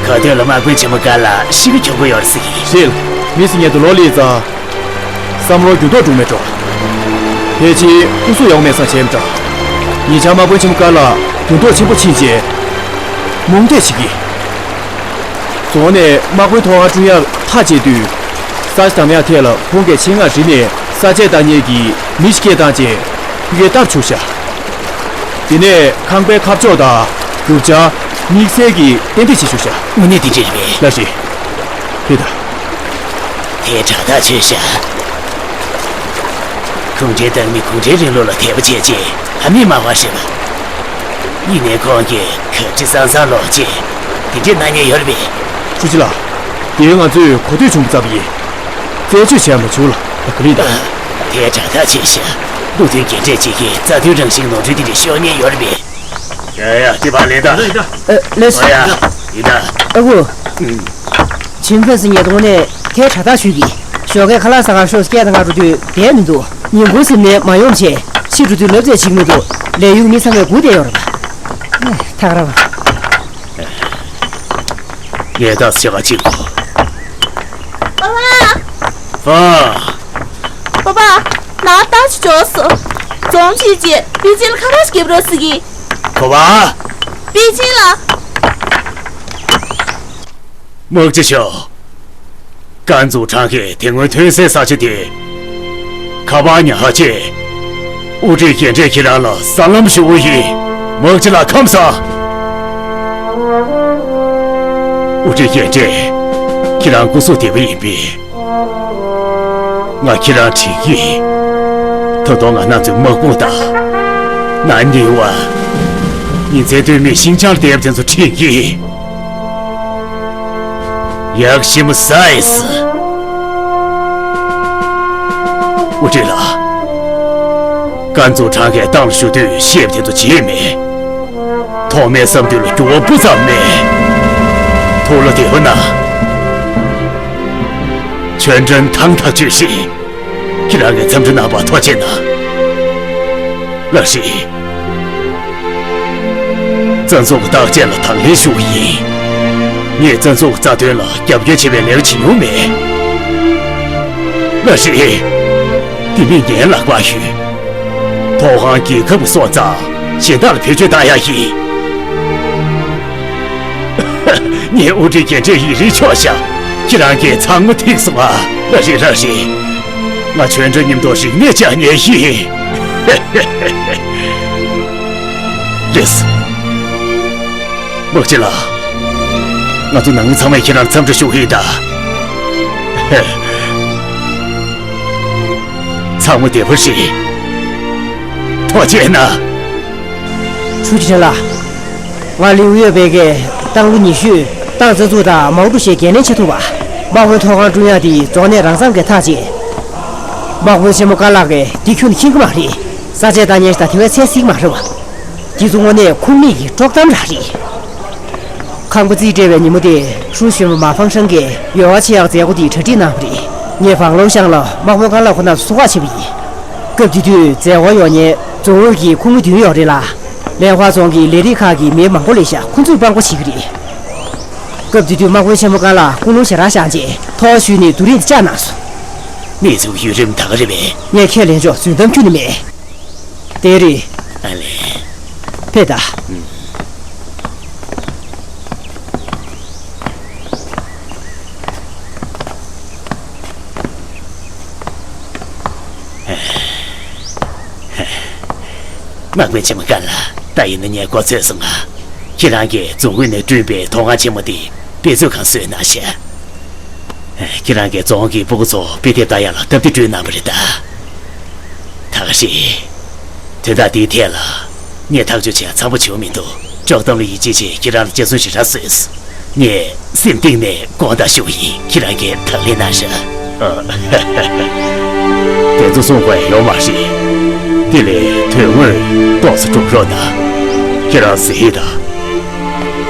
ག་དུས་ལ་དམག་དཔོན་ཆེན་མོ་ཀ་ལ་ཤི་གི་ཁྱོག་པོ་ཡོད་རེད་ཟེར་གི། རེད། མི་སེམས་ཉེ་དུ་ལོ་ལི་ཙང་། བསམ་བློ་འགྱུར་ལྡོག་འགྲོ་མེད་འགྲོ། ཕལ་ཆེར་སྐུ་གཟུགས་ཡག་མེད་ས་བྱས་མི་འདྲ། ཉེ་ཆར་དམག་དཔོན་ཆེན་མོ་ཀ་ལ་འགྱུར་ལྡོག་ཆེན་པོ་ཕྱིན་རྗེས། རྨོངས་དད་བྱེད་ཀྱི། རྫོང་ནས་དམག་དཔོན་ཐོག་ཁང་བསྐྲུན་ཡག་ཐག་བཅད་དུས། ས་ཆ་དམ་ཡག་ཐད་ལ་ཁོང་གིས་ཆེད་མངགས་རིག་ནས་ས་དཔྱད་ལྟ་མཁན་གྱི་མི་ཞིག་སྐད་བཏང་རྗེས་ཕ་གིར་ལྟ་རུ་བཅུག་ཤག་དེ་ནས་ཁང་པའི་ཁ་ཕྱོགས་དང་རྒྱུ་ཆ་དམིགས་བསལ་གྱིས་ཏན་ཏིག་བྱེད་བཅུག་ཤག་དངོས་གནས་དེ་འདྲ་རེད་པས། ལགས་རེད། ཕེབས་དང་། དེ་དྲག་ཐག་ཆོད་ཤག་གུང་ཁྲན་ཏང་མི་གུང་ཁྲན་རིང་ལུགས་ལ་དད་པ་བྱས་རྗེས་ཧ་མི་མ་བ་ཞེས་པ། ཡིན་ནའི་ཁོང་གིས་གབ་ཅི་སང་སང་ལོག་རྗེས་དེ་འདྲའི་གནང་མཁན་ཡོད་རེད་པས། ཧྲུའུ་ཅི་ལགས། དེ་ང་ཚོས་གོ་ཐོས་བྱུང་བ་ཙམ་ཡིན། རྩད་གཅོད་བྱས་མ་བྱུང་ལ་ད་ག་ལེར་ད། དེ་དྲག་ཐག་ཆོད་ཤག་བློ་མཐུན་རྒན་གྲས་གཅིག་གིས་རྩ་དོན་རང་བཞིན་ནོར་འཁྲུལ་དེ་འདྲ་ཤོར་ཉེན་ཡོད་རེད་པས། ཡ་ཡ་དེ་ཕར་ལེན་ད། ཡིན་ད་ཡིན་ད། ཨ་ལེས། ཨོ་ཡ་ཡིན་ད། ཨ་ཁུ། ཨུམ། ཆིན་ཧྥན་སི་ཉེ་གདོང་ནས་ཐལ་དྲག་ཐག་ཞུས་ཀྱིས་ཞོགས་ཀས་ཁ་ལག་ཟ་གར་ཤོག་སྐད་དང་ང་འགྲོ་དུས་བསྡད་མི་འདུག་ཉིན་གུང་ཟིན་ནས་མ་ཡོང་བྱས་ཕྱི་འགྲོ་དུས་ལབ་རྩེད་བྱེད་ཀྱི་མི་འདུག་ལས་ཡུལ་མི་ཚང་མས་སྒུག་བསྡད་ཡོད་རེད་པ། ཨེ། ཐག་ར་བ། ངས་ད་ཟེར་བ་གཅིག་གོ། པ་པ། པ། པ་པ། ང་ལྟ་ཅི་བྱོས་སོ། རྫོང་ཕྱི་རྗེས་པེ་ཅིན་ལ་ཁ་པར་ཞིག་བརྒྱབ་རོགས་ཟེར་གྱིས། གོ་བ། པེ་ཅིན་ལ། དམག་སྤྱི་ཤོག་ཀན་ཛུ་ཁྲང་གིས་དེ་སྔོན་ཐོན་སའི་ས་ཆ་དེ་ཁ་པར་ཉར་རྗེས། དབུ་ཁྲིད་རྒན་གྲས་ཁྱེད་རང་ལ་སྲང་ལམ་ཞུ་གི་ཡིན། དམག་སྤྱི་ལགས་ཁམས་བཟང་། དབུ་ཁྲིད་རྒན་གྲས། ཁྱེད་རང་སྐུ་གཟུགས་བདེ་པོ་ཡིན་པས། ང་ཁྱེད་རང་དྲན་གྱི། ད་དུང་ང་རང་ཚོའི་དམག་དཔུང་དང་། ན་ནིང་བ། ཉིན་མཚན་ལྟོས་མེད་ཤིན་ཅང་ལ་བསྡད་པ་དེ་ཚོ་དྲན་གྱི། ཡག་ཤི་མོ་ས་ཡིས། དབུ་ཁྲིད་ལགས། ཀན་ཛུ་ཁྲང་གིས་ཏང་ལ་ཞུ་དུས་བཤད་པ་དེ་ཚོ་བྱས་མེད། ཐོག་མའི་བསམ་འདུན་ལ་འགྱུར་བ་སྤུ་ཙམ་མེད། ཐུགས་ལ་བདེ་པོ་གནང་། ཆོས་འབྲེལ་ཐང་ཐག་ཆོད་ཞིག་ཁྱེད་རང་གིས་འཚམས་འདྲི་གནང་བར་ཐུགས་རྗེ་གནང་། ལགས་སེ། བཙན་འཛུལ་གྱི་བརྟག་དཔྱད་ལ་དང་ལེན་ཞུ་བ་ཡིན། ངས་བཙན་འཛུལ་གྱི་རྩ་དོན་ལ་རྒྱབ་སྐྱོར་བྱེད་པའི་ལས་ཀ་བྱེད་མྱོང་མེད། ལགས་སེ། དེ་ནི་ངའི་ལག་པར་ཡོད། ཐོག་ཁང་རྒྱལ་ཁབ་ཀྱི་སོང་ཙང་གཞན་དག་ལ་བེད་སྤྱོད་བཏང་ཡག་ཡིན། ངའི་དབུ་ཁྲིད་རྒན་གྲས་ཡིད་རེ་ཆོག་ཤག་ཁྱེད་རང་གིས་ཚང་མ་ཐེག་སོང་ཨ། ལགས་རེད་ལགས་རེད། ང་ཆོས་འབྲེལ་མཉམ་དུ་རིག་གནས་སྦྱང་མཁན་ཡིན། རེད། དམག་སྤྱི་ལགས། ང་ཚོ་ནང་མི་ཚང་མས་ཁྱེད་རང་འཚམས་འདྲི་ཞུ་གི་ཡིན་ད། ཚང་མ་བདེ་པོ་རེད། ཐུགས་རྗེ་གནང་། ཧྲུའུ་ཅི་ཁྲེན་ལགས། ང་ལིའུ་ཡོད་པའི་གི་ཏང་ལོ་ཉི་ཤུ་ཏང་རྩ་འཛུགས་དང་མའོ་ཀྲུའུ་ཞིའི་འགན་ལེན་བྱེད་ཐུབ་པ། དམག་དཔོན་ཐོག་ཁང་བསྐྲུན་ཡག་དེ་རྫོང་ནས་རང་འཚམ་གྱི་ཐག་བཅད། དམག་དཔོན་ཆེན་མོ་ཀ་ལགས་ཀྱིས་འདི་ཁྱོན་ནས་མཁྱེན་གྱི་མ་རེད། ས་དཔྱད་ལྟ་མཁན་ཞིག་དང་དེ་བས་ཚད་གཟིགས་མ་རེད་བ། འདི་ཚོ་དངོས་གནས་ཁུངས་མེད་ཀྱི་དཀྲོག་གཏམ་རང་རེད། ཁང་པ་རྩིས་སྤྲད་པའི་ཉིན་མོ་དེ་ཧྲུའུ་གཞོན་པ་མ་ཧྥང་ཧྲང་གིས་ཡོ་བ་ཆེ་ཡག་མཛད་སྒོ་དེའི་གྲ་སྒྲིག་གནང་བ་རེད། ངས་ཧྥང་ལོང་ཤང་ལ་དམག་དཔོན་ཀ་ལགས་ཁོ་རྣམས་སུ་ཚོགས་ཁ་ཕྱེ་བ་ཡིན། སྐབས་དེ་དུས་མཛད་སྒོ་ཡོད་མཁན་རྫོང་ཨུད་ཀྱི་ཁོངས་མི་བདུན་ཡོད་རེད་ལ། ལན་ཧྭ་རྫོང་གི་ལས་རིགས་ཁག་གི་མི་མང་པོ་སླེབས་ཤག་ཁོ་ཚོས་དཔང་པོ་བྱེད་ཀྱི་རེད། སྐབས་དེ་དུས་དམག་དཔོན་ཆེན་མོ་ཀ་ལགས་ཀུན་སློང་ཞེ་དྲག་བཞག་རྗེས་ཐོག་ཞུས་ནས་བསྡུ་རིས་དེ་བཅག་གནང་སོང་། གནས་ཚུལ་ཡུན་རིང་ད་ག་རེད་པས། ངས་ཁས་ལེན་ཆོག་རྫུན་གཏམ་ཁྱོན་ནས་མེད། དེ་རེད། ཨ་ལེ། ཕེབས་དང་། དམག་དཔོན་ཆེན་མོ་ཀ་ལགས། ད་ཡིན་ན་ངས་གོ་ཚོད་སོང་ང་། ཁྱེད་རང་གིས་རྫོང་ཨུད་ནས་བསྐྲུན་པའི་ཐོག་ཁང་ཆེན་མོ་དེ་དཔེ་མཛོད་ཁང་བཟོས་གནང་ཤག་ཁྱེད་རང་གིས་རྫོང་གི་སྤུ་གུ་ཚོ་དཔེ་དེབ་ལྟ་ཡག་ལ་སྟབས་བདེ་བསྐྲུན་གནང་བ་རེད་ད། ད་ག་ཞིག་དོན་དག་འདིའི་ཐད་ལ་ངས་ཐག་གཅོད་བྱས་ཚང་པོ་བྱུང་མི་འདུག་ཅོག་གཏམ་ལ་ཡིད་ཆེས་བྱས་ཁྱེད་རང་ལ་ལྕགས་ཟམ་ཞེ་དྲག་བཟོས་སོང་། ངས་སེམས་གཏིང་ནས་དགོངས་དག་ཞུ་གི་ཡིན། ཁྱེད་རང་གིས་དང་ལེན་གནང་ཤག་ཨ། དེ་ཚོ་གསུང་དགོས་ཡོད་མ་རེད། དེ་ལས་དོན་དངོས་ཏོག་ཙམ་སྒྲུབ་རོགས་གནང་། ཁྱེད་རང་གཟིགས་དང་།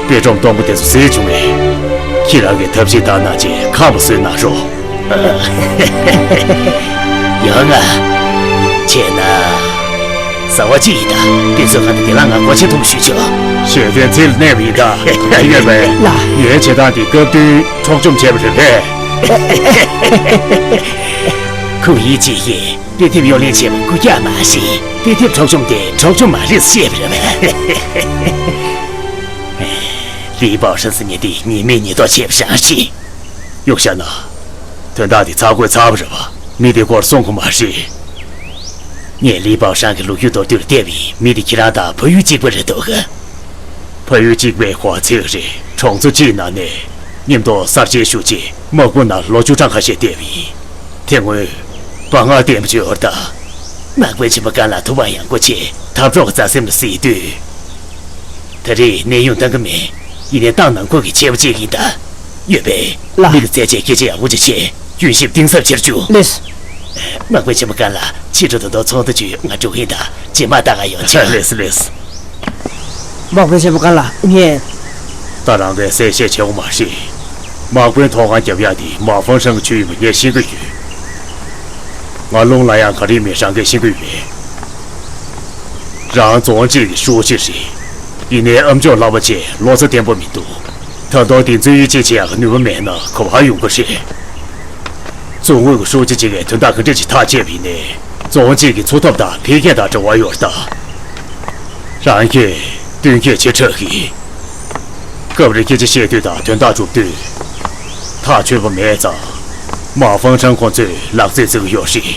པད་སྒྲོམ་སྟོང་པ་དེ་ཚོ་བཟོས་བྱུང་བས། ཁྱེད་རང་གིས་ཐབས་ཤེས་བཏང་གནང་བྱས་ཁག་པོ་བཟོས་གནང་རོགས། ཡོང་ང་། བྱས་ན། བཟའ་བ་གཅིག་ཡིན་ད། དེ་ཚོའི་ཁ་ནས་དེ་ལ་ང་སྒོ་ཕྱེ་ཐུབ་ཞུ་ཆོག་ཤེས་ལྡན་ཚིག་ལ་གནས་པ་ཡིན་ད། ཡོད་པས། ལགས། ངའི་བྱེད་སྟངས་འདི་སྐབས་བསྟུན་འཕྲོག་བཅོམ་བྱས་པ་རེད་པས། ཁོང་ཡིད་ཆེས་ཡིན། དཔེ་དེབ་གཡོ་ལེན་བྱས་པ་རྐུ་རྒྱག་མ་རེད། དཔེ་དེབ་འཕྲོག་བཅོམ་དེ་འཕྲོག་བཅོམ་མ་རེད་ཟེར་བཤད་པ་རེད་པས། ལི་པའོ་ཧྲན་ཟེར་མཁན་དེ་ཉེས་མེད་ཉེས་རྟོག་བྱས་པ་རང་རེད། གཡུག་བཞག་ན། དོན་དག་འདི་ཚར་དགོས་ཚར་བ་རེད་པ། མི་དེ་སྐོར་གསུང་གི་མ་རེད། ངས་ལི་པའོ་ཧྲན་གྱི་ལོ་རྒྱུས་མདོར་བསྡུས་ལ་བལྟས་པ་ཡིན། མི་དེ་ཁྱེད་རང་དང་ཕ་ཡུལ་གཅིག་པ་རེད་འདུག་ག་ཕ་ཡུལ་གཅིག་པའི་གོ་ཚད་རེད། གྲོང་ཚོ་གཅིག་ནང་ནས་མཉམ་དུ་གསར་མཇལ་ཞུ་ཆེད་དམག་དཔུང་ནང་ལོ་བཅུ་གྲངས་ཁ་ཤས་བསྡད་པ་ཡིན། དེ་སྔོན་བག་ངར་ལྡན་པ་ཅིག་ཡོད་རེད་ད། དམག་དཔོན་ཆེན་པོ་ཀན་ལགས་ཐུབ་དབང་ཡངས་པོ་བྱས་འཐབ་གྲོགས་ཀྱི་མཛའ་སེམས་ལ་གཟིགས་དུས། ད་རེས་གནས་དབྱུང་གཏང་གི་མེད། ཡིན་ནའི་ཏང་ནང་ཁུལ་གྱི་ཆེ་བ་གཅིག་ཡིན་ད། ཡོད་པས། ལགས། མི་ལ་རྩེད་ཆས་སྐད་ཆ་ཡག་པོ་ཅིག་བྱས། ཡོན་ཤེས་གཏིང་ཟབ་ཆེར་བཅུག་ལེགས། དམག་དཔོན་ཆེན་པོ་ཀན་ལགས། ཕྱི་དྲོ་ད་དུང་ཚོགས་འདུ་བཅུག་ང་འགྲོ་གི་ཡིན་ད། རྗེས་མ་ད་ག་ཡོང་ཆོག་ལེགས་ལེགས། དམག་དཔོན་ཆེན་པོ་ཀན་ལགས། ངས། ད་རང་གིས་གསལ་བཤད་བྱེད་དགོས་མ་རེད། དམག་དཔོན་ཐོག་ཁང་རྒྱབ་ཡག་དེ་མ་ཧྥང་ཧྲང་གི་ཆོས་ཡིན་པ་ངས་ཤེས་ཀྱི་ཡོད། ང་རླུང་ལ་ཡང་ག་རེ་མེད་རང་གིས་ཤེས་ཀྱི་ཡོད་པས། རང་རྫོང་གཅིག་གི་ཧྲུའུ་ཅི་རེད། ཡིན་ནའི་ཨ་མཆོག་ལག་པ་བྱས་བློ་རྩ་བརྟན་པོ་མི་འདུག་ད་དུང་དེ་ཚོའི་ཡིད་ཆེས་བྱེད་ཡག་གི་ནུས་པ་མེད་ན་ག་པར་ཡོང་གི་རེད། རྫོང་ངོས་ཀྱི་ཧྲུའུ་ཅི་གཅིག་གིས་དོན་དག་ག་འདྲ་ཅིག་ཐག་བཅད་པ་ཡིན་ནའི། རྫོང་གཅིག་གི་འཚོ་ཐབས་དང་འཕེལ་རྒྱས་དང་འབྲེལ་བ་ཡོད་རེད་ད། རང་གིས་མདུན་སྐྱོད་བྱེད་དྲག་གི། སྐབས་རེ་སྐད་ཆ་བཤད་དུས་དང་དོན་དག་སྒྲུབ་དུས། ཐག་ཆོད་པ་མེད་ཙང་། མ་ཧྥང་ཧྲང་ཁོང་ཚོས་ལག་རྩལ་རྩེ་གི་ཡོད་རེད།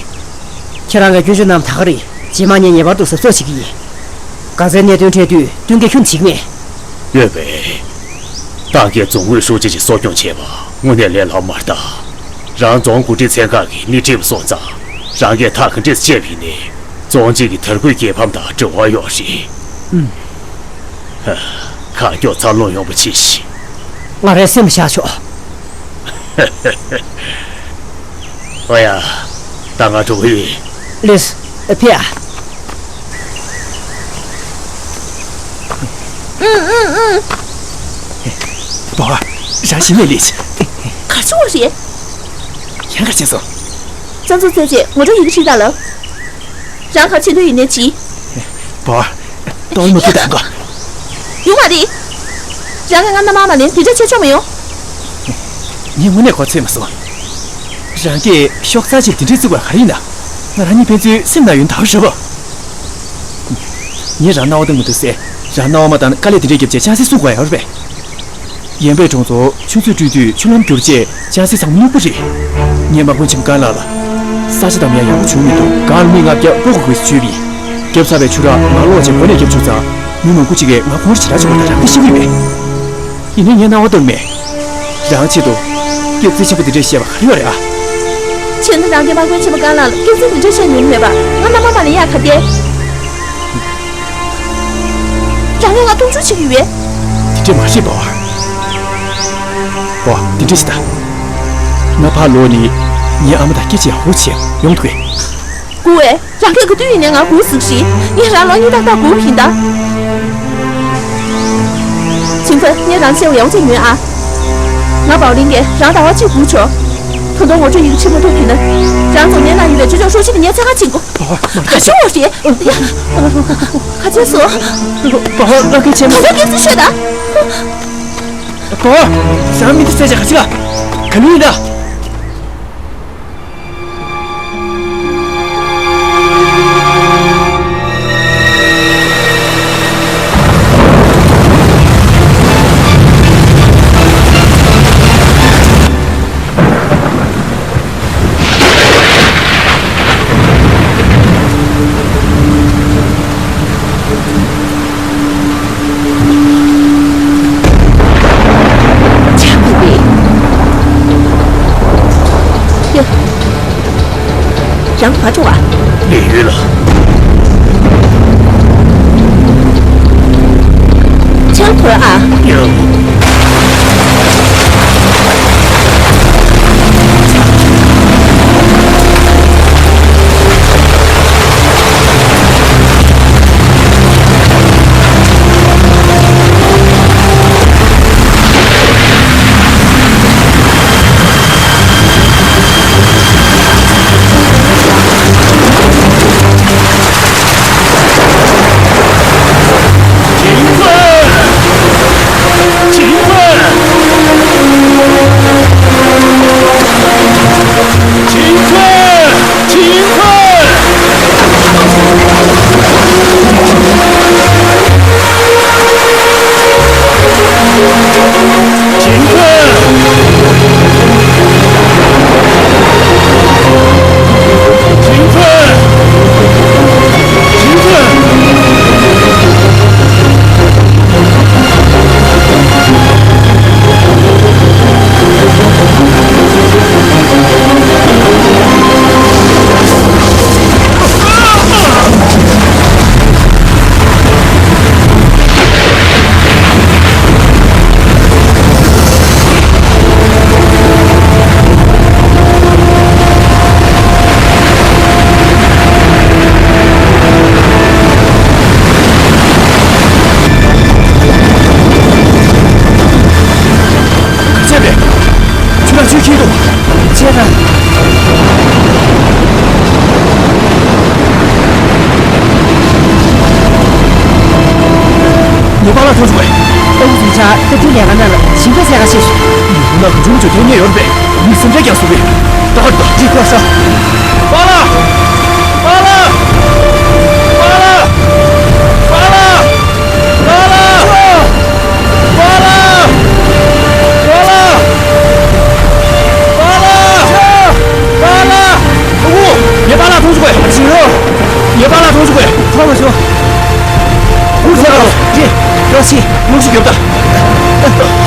ཁྱེད་རང་གི་སྐྱོན་བརྗོད་རྣམས་ད་ག་རེད། རྗེས་མ་ངས་ངེས་པར་དུ་གཟབ་གཟབ་བྱེད་ཀྱི་ཡིན། ག་ཚད་གནད་དོན་འཕྲད་དུས་བསྟུན་མཁས་ཁྱོན་ནས་བྱེད་ཀྱི་མེད། ཡོད་པས། ཏང་གིས་རྫོང་ངོས་ཧྲུའུ་ཅི་ཅིག་གསོ་སྐྱོང་བྱས་པ་དངོས་གནས་ལས་སླ་པོ་མ་རེད་ད། རང་རྫོང་འགོ་ཁྲིད་ཚན་ཁག་གི་སྣེ་ཁྲིད་པ་སོང་ཙང་། རང་གིས་ཐག་ག་འདྲས་བཅད་པ་ཡིན་ནའི། རྫོང་གཅིག་གི་དར་རྒུད་རྒྱལ་ཕམ་དང་འབྲེལ་བ་ཡོད་རེད། ཨུམ། ཧ། གང་མགྱོགས་འཚར་ལོངས་ཡོང་བ་བྱེད་ཤིག་ང་རའི་སེམས་བཞག་ཆོག་ཨོ་ཡ། ད་ང་འགྲོ་གི་ཡིན། ལིས། ཕི་ཡ། ཨུ་ཨུ་ཨུ། བོ། རང་ཤི་མེད་ལིས། ག་རེ་བྱུང་བ་རེད། ཡང་ག་རེ་བྱས་སོང་། རྩ་འཛུགས་རྩེད་ཆས་ངོ་སྤྲོད་ཡི་གེ་ཁྲིད་དང་ལབ། རང་ག་བྱེད་འདོད་ཡོད་ནའི་བྱེད། བོ། ཏོག་མ་ཁུ་དང་གོ། ཡོང་བ་རེད། རང་གིས་ང་མནའ་མ་མ་ལེན་དེ་འདྲ་བྱེད་ཆོག་མི་ཡོང་། ངས་དངོས་གནས་གོ་ཚོད་མ་སོང་། རང་གིས་ཤོག་ཚ་ཅིག་དེ་འདྲས་བཙུགས་པ་ག་རེ་ཡིན་ན། ང་རང་གཉིས་ཕན་ཚུན་སེམས་ནང་ཡོད་འདའ་བ་རེད་པ། ངས་རང་སྣང་བ་བཏང་མི་འདུག་ཟེར། རང་སྣང་བ་མ་བཏང་ན་དཀའ་ལས་དེ་འདྲས་བརྒྱབ་བྱས་ཅང་སེ་གསུང་དགོས་ཡོད་རེད་པས། ཡན་པའི་གྲོང་ཚོར་ཆུ་མཛོད་བསྐྲུན་དུས་ཆུ་ལམ་བསྒྱུར་རྗེས་ཅང་སེ་ཚང་མ་སྨུག་པ་རེད། ངས་དམག་དཔོན་ཆེན་པོ་ཀན་ལགས་ལ། ས་ཆ་དམ་ཡག་ཡག་པོ་བྱུང་མི་འདུག་གང་ལ་མི་ལྔ་བརྒྱ་སྤོ་དགོས་ཟེར་བརྗོད་པ་ཡིན། བརྒྱབ་ཚར་བའི་ཆུ་རགས་ང་སློག་བྱས་སྒོ་ནས་བརྒྱབ་བཅུག་ཙང་། མི་མང་པོ་ཅིག་གིས་ང་ཁོང་ཁྲོ་ཞེ་དྲག་བྱེད་ཀྱི་ཡོད་པ་རང་གིས་ཤེས་ཀྱི་ཡོད་པས། ཡིན་ནའི་ངས་སྣང་བ་བཏང་མེད། རང་ཆེད་དུ་སྐྱག་རྫུན་ཆེན་པོ་འདི་འདྲས་བཤད་པ་ག་རེ་ཡོད་རེད་ཨ། བྱས་ན་རང་གིས་དམག་དཔོན་ཆེན་པོ་ཀན་ལགས་ལ་སྐྱག་རྫུན་འདི་འདྲས་བཤད་མྱོང་མེད་པ། ང་མནའ་མ་མ་ལེན་ཡག་ག་འདྲས། རང་གིས་ང་རྡུང་རྡེག་བྱེད་ཀྱི་ཡོད་པས། དེ་འདྲས་མ་བཤད་པ། བོ། དེ་འདྲས་བྱེད་ད། ང་ཕར་ལོག་ནས་ངའི་ཨ་མ་དང་སྐད་ཆ་ཡག་པོ་བྱས་ཡོང་ཐུབ་པས། སྐུ་ངོ། རང་གིས་ག་དུས་ཡིན་ནའི་ང་སྒུག་ཟིག་ཞིག་ངས་རང་ལོ་གཉིས་ཏག་ཏག་སྒུག་ཡིན་ད། ཆིང་ཧྥེ། ངས་རང་བཤད་པ་ཡག་པོ་བྱས་ཉོན་ཨ། ང་པའོ་ལིན་གྱིས་རང་ཟླ་བ་གཅིག་སྒུག་ཆོག་ད་དུང་ངོ་སྤྲོད་ཡི་གེ་ཆེན་པོ་ཐོབ་ཐུབ་ན། རང་རྫོང་སྨན་ནང་ཡོད་པའི་ཅོ་ཅོ་ཧྲུའུ་ཅི་ལ་ངས་འཚོལ་ཁ་བྱེད་དགོས། ག་བྱུང་བ་རེད། ག་བྱས་སོང་། པའོ་ཨ་ཁུ་ཆེན་མོ། ད་ལྟ་སྐད་ཆ་ཤོད་ད། པའོ། རང་མི་འདི་བཙལ་བྱ་ག་ཅི་ག་ག་ལུས་ཡིན་ད། ཆག་དགོས་པས། ཡ། རང་ག་འགྲོ་བ། ལས་ཡུལ་ལ། ཨ། ག་བྱས་པས། ཁྱོད་རང་ཆུ་ཁྱེར་འདུག་ཆེ་ན། ངའི་པཱ་ལགས་མཐོང་བྱུང་བས། ཨ་ཁུ་ཚུན་ཆ་ད་དུང་ལས་ཀ་ནང་ལ་ཞིང་ཁ་བཟས་ཁ་ཤས་ཤིག་ཉི་ཧོང་ན་གང་བྱུང་བྱུང་ཐོན་ཉེ་ཡོད་རེད་པས། མི་སེམས་ཁྲལ་ཀྱང་བཟོ་གི། ད་ག་ད་ཅི་ཁ་ས། པཱ་ལགས། པཱ་ལགས། པཱ་ལགས། པཱ་ལགས། པཱ་ལགས། པཱ་ལགས། པཱ་ལགས། པཱ་ལགས། པཱ་ལགས། ཨ་ཁུ། ངའི་པཱ་ལགས་མཐོང་བྱུང་བས། ཅི་ཡོད། ངའི་པཱ་ལགས་མཐོང་བྱུང་བས། མཐོང་མ་བྱུང་། ངུ་ཟེར་བ་རོ། ཅི། རོ་ཤི། ངུ་ཤི་རྒྱོབ་ད།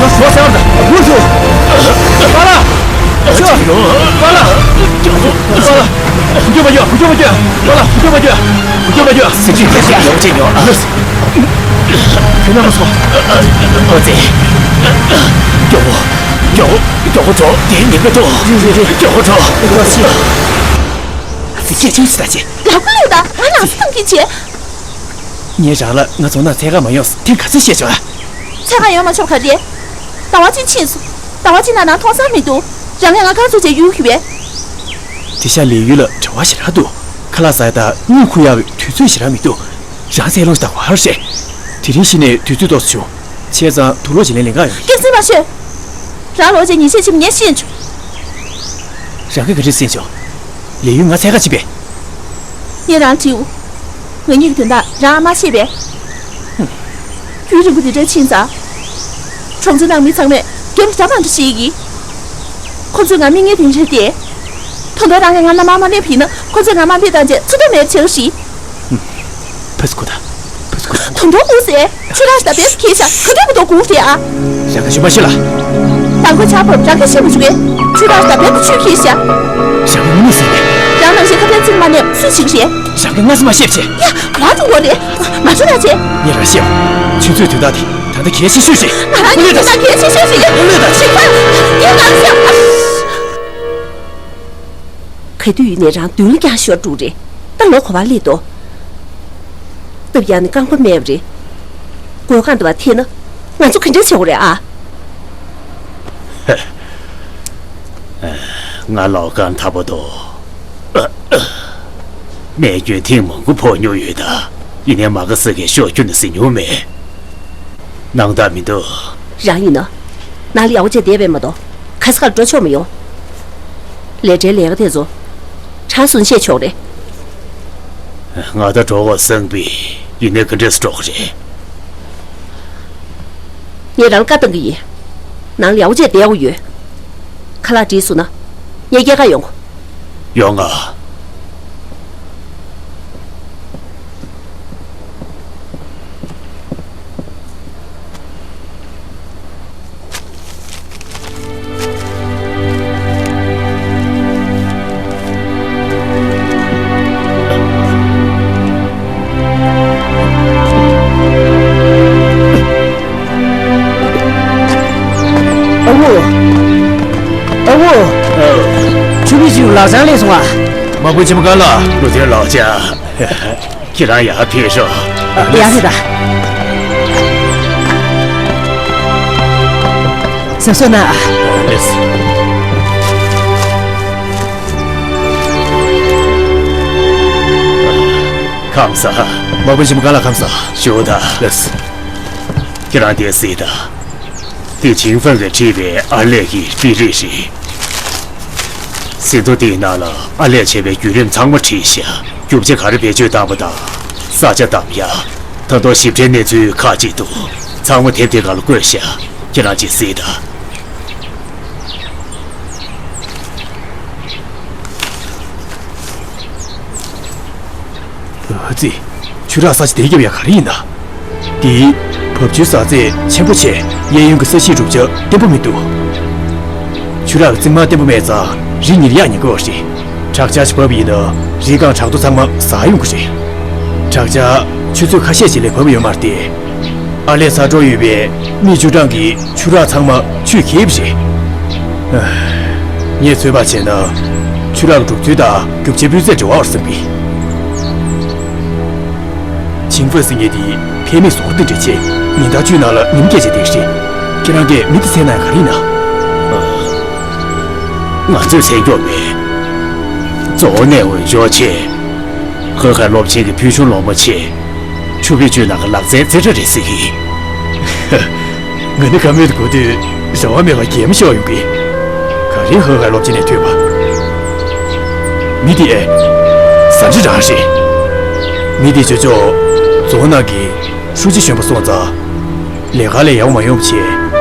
རོ་ཟེར་བ་ད། ངུ་ཤི། པཱ་ལགས། ཅི། པཱ་ལགས། པཱ་ལགས། རྒྱོབ་མ་རྒྱོབ། རྒྱོབ་མ་རྒྱོབ། པཱ་ལགས། རྒྱོབ་མ་རྒྱོབ། རྒྱོབ་མ་རྒྱོབ། སྲིད་ཇུས་ཐེབས་ཤག་ཡོང་ཅེས་ཉོ་ཨ། ཁྱོད་རྣམ་པ་ཚོ། ཨོ་ཙི། མགྱོགས་པོ། མགྱོགས་པོ། མགྱོགས་པོ་འགྲོ། དེའི་ཉེན་ཁ་འདུག་རེད་རེད་རེད། མགྱོགས་པོ་འགྲོ། ཨོ་ཙི། ཨ་ཙི། སྐད་ཆ་ཞིག་ད་ཅི། ལག་པ་ལུས་ད། ང་ལག་སོ་ཐང་གིན་བྱེད། ངས་རང་ལ་ང་རྫོང་ནང་འཚོལ་གར་མ་ཡོང་ཟེར་ཐེངས་ག་ཚོད་བཤད་བྱུང་ཨ། འཚོལ་གར་ཡོང་མ་ཆོག་ག་རེད། ཟླ་བ་གཅིག་ཕྱིན་སོང་། ཟླ་བ་གཅིག་ནང་ནང་མཐོང་ས་མི་འདུག་རང་གིས་ང་ག་ཚོད་བྱས་གཡུག་གི་བས། དེང་སང་ལས་ཡུལ་ལ་བྲེལ་བ་ཞེ་དྲག་འདུག་ཁ་ལག་ཟ་ཡ་དང་དངུལ་ཁུར་ཡ་བའི་དུས་ཚོད་ཞེ་དྲག་མི་འདུག་རང་ཚེ་ལོངས་ཤིག་དང་ག་རེ་རེད། དེ་རིང་གཞི་ནས་དུས་ཚོད་ཏོག་ཙམ་བྱུང་། བྱས་ཙང་དུག་ལོག་བྱེད་ལེན་ལེན་ག་ཡོང་། སྐད་ཆ་མ་ཤོད། རང་ལོག་བྱས་ཉེས་ཆད་ཆེན་པོ་ངས་ཤེས་བྱུང་། རང་གིས་ག་འདྲས་ཤེས་བྱུང་། ལས་ཡུལ་ང་འཚོལ་ག་ཕྱིན་པས། ངས་རང་དྲིས། ང་གཉིས་ཀྱི་དོན་དག་རང་ཨ་མར་བཤད་པས། རྒྱུན་རིང་པོ་འདི་འདྲ་ཕྱིན་ཙང་། གྲོང་ཚོའི་ནང་མི་ཚང་མས་རྒྱབ་ལ་འདྲ་མང་འདྲ་བཤད་ཀྱི། ཁོ་ཚོས་ང་མི་ངན་དེ་འདྲ་རེད་དེ། ད་དུང་རང་གིས་ང་མནའ་མར་མ་སླེབས་པ་ཡིན་ན་ཁོ་ཚོས་ང་དམའ་འབེབས་བཏང་རྗེས་ཚུར་ཐོན་མེད་པ་བྱེད་རོགས་ཞུ། ཕ་སི་ཁུ་ད། ཕ་སི་ཁུ་ད། ད་དུང་སྐུ་ཟེར། ཆུ་རགས་ཤིག་དང་བེབ་ཁྱེར་ཤག་ག་དུས་བུ་དོ་དགོངས་ཏེ་ཨ། རང་ག་ཞུ་མ་ཤེས་ལ། དང་པོ་ཆར་བབས་རང་ག་ཤེས་མ་བྱུང་བས། ཆུ་རགས་ཤིག་དང་བེབ་ཆུ་ཁྱེར་ཤག་རང་གི་ངོ་ནས་ཟེར་ནས། རང་ནང་བཞིན་ཁ་ཕན་ཚིག་མ་ནས་སུ་ཞིག་རེད། རང་གི་ང་སུ་མ་ཤེས་བྱས། ཡ། ག་རང་འགྲོ་དགོས་རེད། མ་ཤོད་ན་བྱས། ངས་རང་ཤེས། ཆུ་ཚོད་དུས་རྟགས་དེ་ད་ལྟ་གལ་ཆེ་ཤོས་རེད། ང་རང་གི་དུས་རྟགས་གལ་ཆེ་ཤོས་རེད། ངས་རང་ཤེས། ག་དུས་ཡིན་ནའི་རང་མདུན་ལ་རྒྱང་ཤོར་འགྲོ་རེད། ད་ལོ་ག་པར་སླེབས་འདུག་སྟབས་ཡག་ནི་རྐང་པ་མེད་པ་རེད། མགོ་རྐང་འདི་བར་ཐེག་ན་ང་ཚོ་ག་འདྲ་བྱེད་དགོས་རེད་ཨ། ང་ལོག་གང་ཐག་པོ་འདུག་རྨས་སྐྱོན་ཐེངས་མང་པོ་ཕོག་མྱོང་ཡོད་ད། ཡིན་ནའི་མ་ག་ས་གས་ཤོག་ཁྱོན་ནས་ཟིན་མྱོང་མེད། སྣང་དག་མི་འདུག་རང་ཡིན་ན། ནང་ལ་ཡག་པོ་བྱས་བསྡད་པས་མ་གཏོགས། ག་ས་གར་འགྲོ་ཆོག་མི་ཡོང་། ལས་གྲྭའི་ལས་ཀ་དེ་ཚོ། གྲངས་སུ་བཤད་ཆོག་རེད། ང་ད་གྲོགས་པོ་བསམ་པས་ཡིན་ནའི་ག་འདྲས་སུ་འགྲོ་གི་རེད། ངས་རང་ལ་བཀའ་བཏང་གི་ཡིན། ནང་ལ་ཡག་པོ་བྱས་བསྡད་དགོས་ཡོད། ཁ་ལག་བྲིས་སོང་ན། ངས་སྐྱེལ་ག་ཡོང་གོ། ཡོང་ང་། ཆུ་བེད་ཅུའུ་ལག་བྱང་ལས་སོང་ཨ། དམག་དཔོན་ཆེན་མོ་ཀ་ལ། ལུ་ཐེ་ལོ་ཅ། ཁྱེད་རང་ཡར་ཕེབས་ཤོག་ཡར་ཕེབས་ད། ཟབ་སོ་ན། ལེས། ཁམས་བཟང་། དམག་དཔོན་ཆེན་མོ་ཀ་ལ། ཁམས་བཟང་། ཞུ་ད། ལེས། ཁྱེད་རང་དེ་གཟིགས་དང་། དེ་ཆིང་ཧྥང་གིས་ཁྲིད་པའི་ཨར་ལས་ཀྱི་དཔེ་རིས་རེད། ཟིན་ཐོ་དེའི་ནང་ལ་ཨར་ལས་བྱས་པའི་བརྒྱུད་རིམ་ཚང་མ་བྲིས་ཤག་རྒྱུ་ཆ་ག་རེ་བེད་སྤྱོད་བཏང་བ་དང་། ས་ཆ་བདམས་ཡ། ད་དུང་ཞིབ་ཕྲའི་གནས་ཚུལ་ཁག་ཅིག་འདུག་ཚང་མ་དེབ་དེ་སྒང་ལ་བཀོད་ཤག་ཁྱེད་རང་ཅིག་གཟིགས་དང་། ཨ་ཙི། ཆུ་རགས་ས་ཆ་དེ་བརྒྱབ་ཡ་ག་རེ་ཡིན་ན། འདི་བབས་ཆུའི་ས་ཚད་ཆེན་པོ་ཆེ། གཡས་གཡོན་གྱི་ས་གཞིའི་གྲུབ་ཆ་བརྟན་པོ་མི་འདུག་ཆུ་རགས་ཀྱི་རྩིག་རྨང་བརྟན་པོ་མེད་ཙང་རི་ཉིལ་ཡག་ཉེན་ཁ་ཡོད་རེད། དྲག་ཆར་ཞིག་བབས་ཡིན་ན་རི་སྒང་བྲག་རྡོ་ཚང་མ་ཟག་ཡོང་གི་རེད། དྲག་ཆར་ཆུ་ཚོད་ཁ་ཤས་ཤིག་ལས་བབས་ཡོད་མ་རེད་དེ། ཨར་ལས་ཚ་དྲོད་ཡོད་པའི་མི་བཅུ་གྲངས་ཀྱིས་ཆུ་རགས་ཚང་མ་ཆུས་ཁེབས་རེད། ངས་ཚོད་དཔག་བྱས་ན། ཆུ་རགས་གྲུབ་ཚུལ་དང་རྒྱུ་ཆའི་སྤུས་ཚད་འབྲེལ་བ་ཡོད་བསམ་གི། ཆིང་ཧྥང་ཟེར་མཁན་དེ་ཕལ་མེད་བཟོ་འདྲ་དེ་འདྲ་བྱས། ཉིན་ལྟར་ཆུའི་ནང་ལ་ཉིན་བསྐྱལ་བྱས་བསྡད་ཀྱི་རེད། ཁྱེད་རང་གིས་མི་དེ་བཙལ་ན་ཡང་ག་རེ་ཡིན་ན། ང་ཚོས་བཙལ་རྒྱུ་མེད། གཙོ་བོ་ནས་འོས་སྦྱོར་ཆེ། ཧོ་ཧའེ་སློབ་ཆེན་གྱི་ཕུལ་བྱུང་སློབ་མ་ཆེ། ཆུ་བེད་ཅུའུ་ནང་གི་ལག་རྩལ་རྩེ་གྲ་རེད་ཟེར་གི། ང་ནི་བཀའ་མོལ་དུ་གོ་དུས་རེ་བ་མེད་པར་གད་མོ་ཤོར་ཡོང་གི། ག་རེ་ཧོ་ཧའེ་སློབ་ཆེན་ནས་ཐོན་པ། མི་དེ་ཨེ། ཟ་འདྲེ་རང་རེད། མི་དེ་ཅོ་ཅོ་རྫོང་ནང་གི་ཧྲུའུ་ཅི་གཞོན་པ་སོང་ཙང་། ལས་ཀ་ལས་ཡག་པོ་མ་ཡོང་བྱས།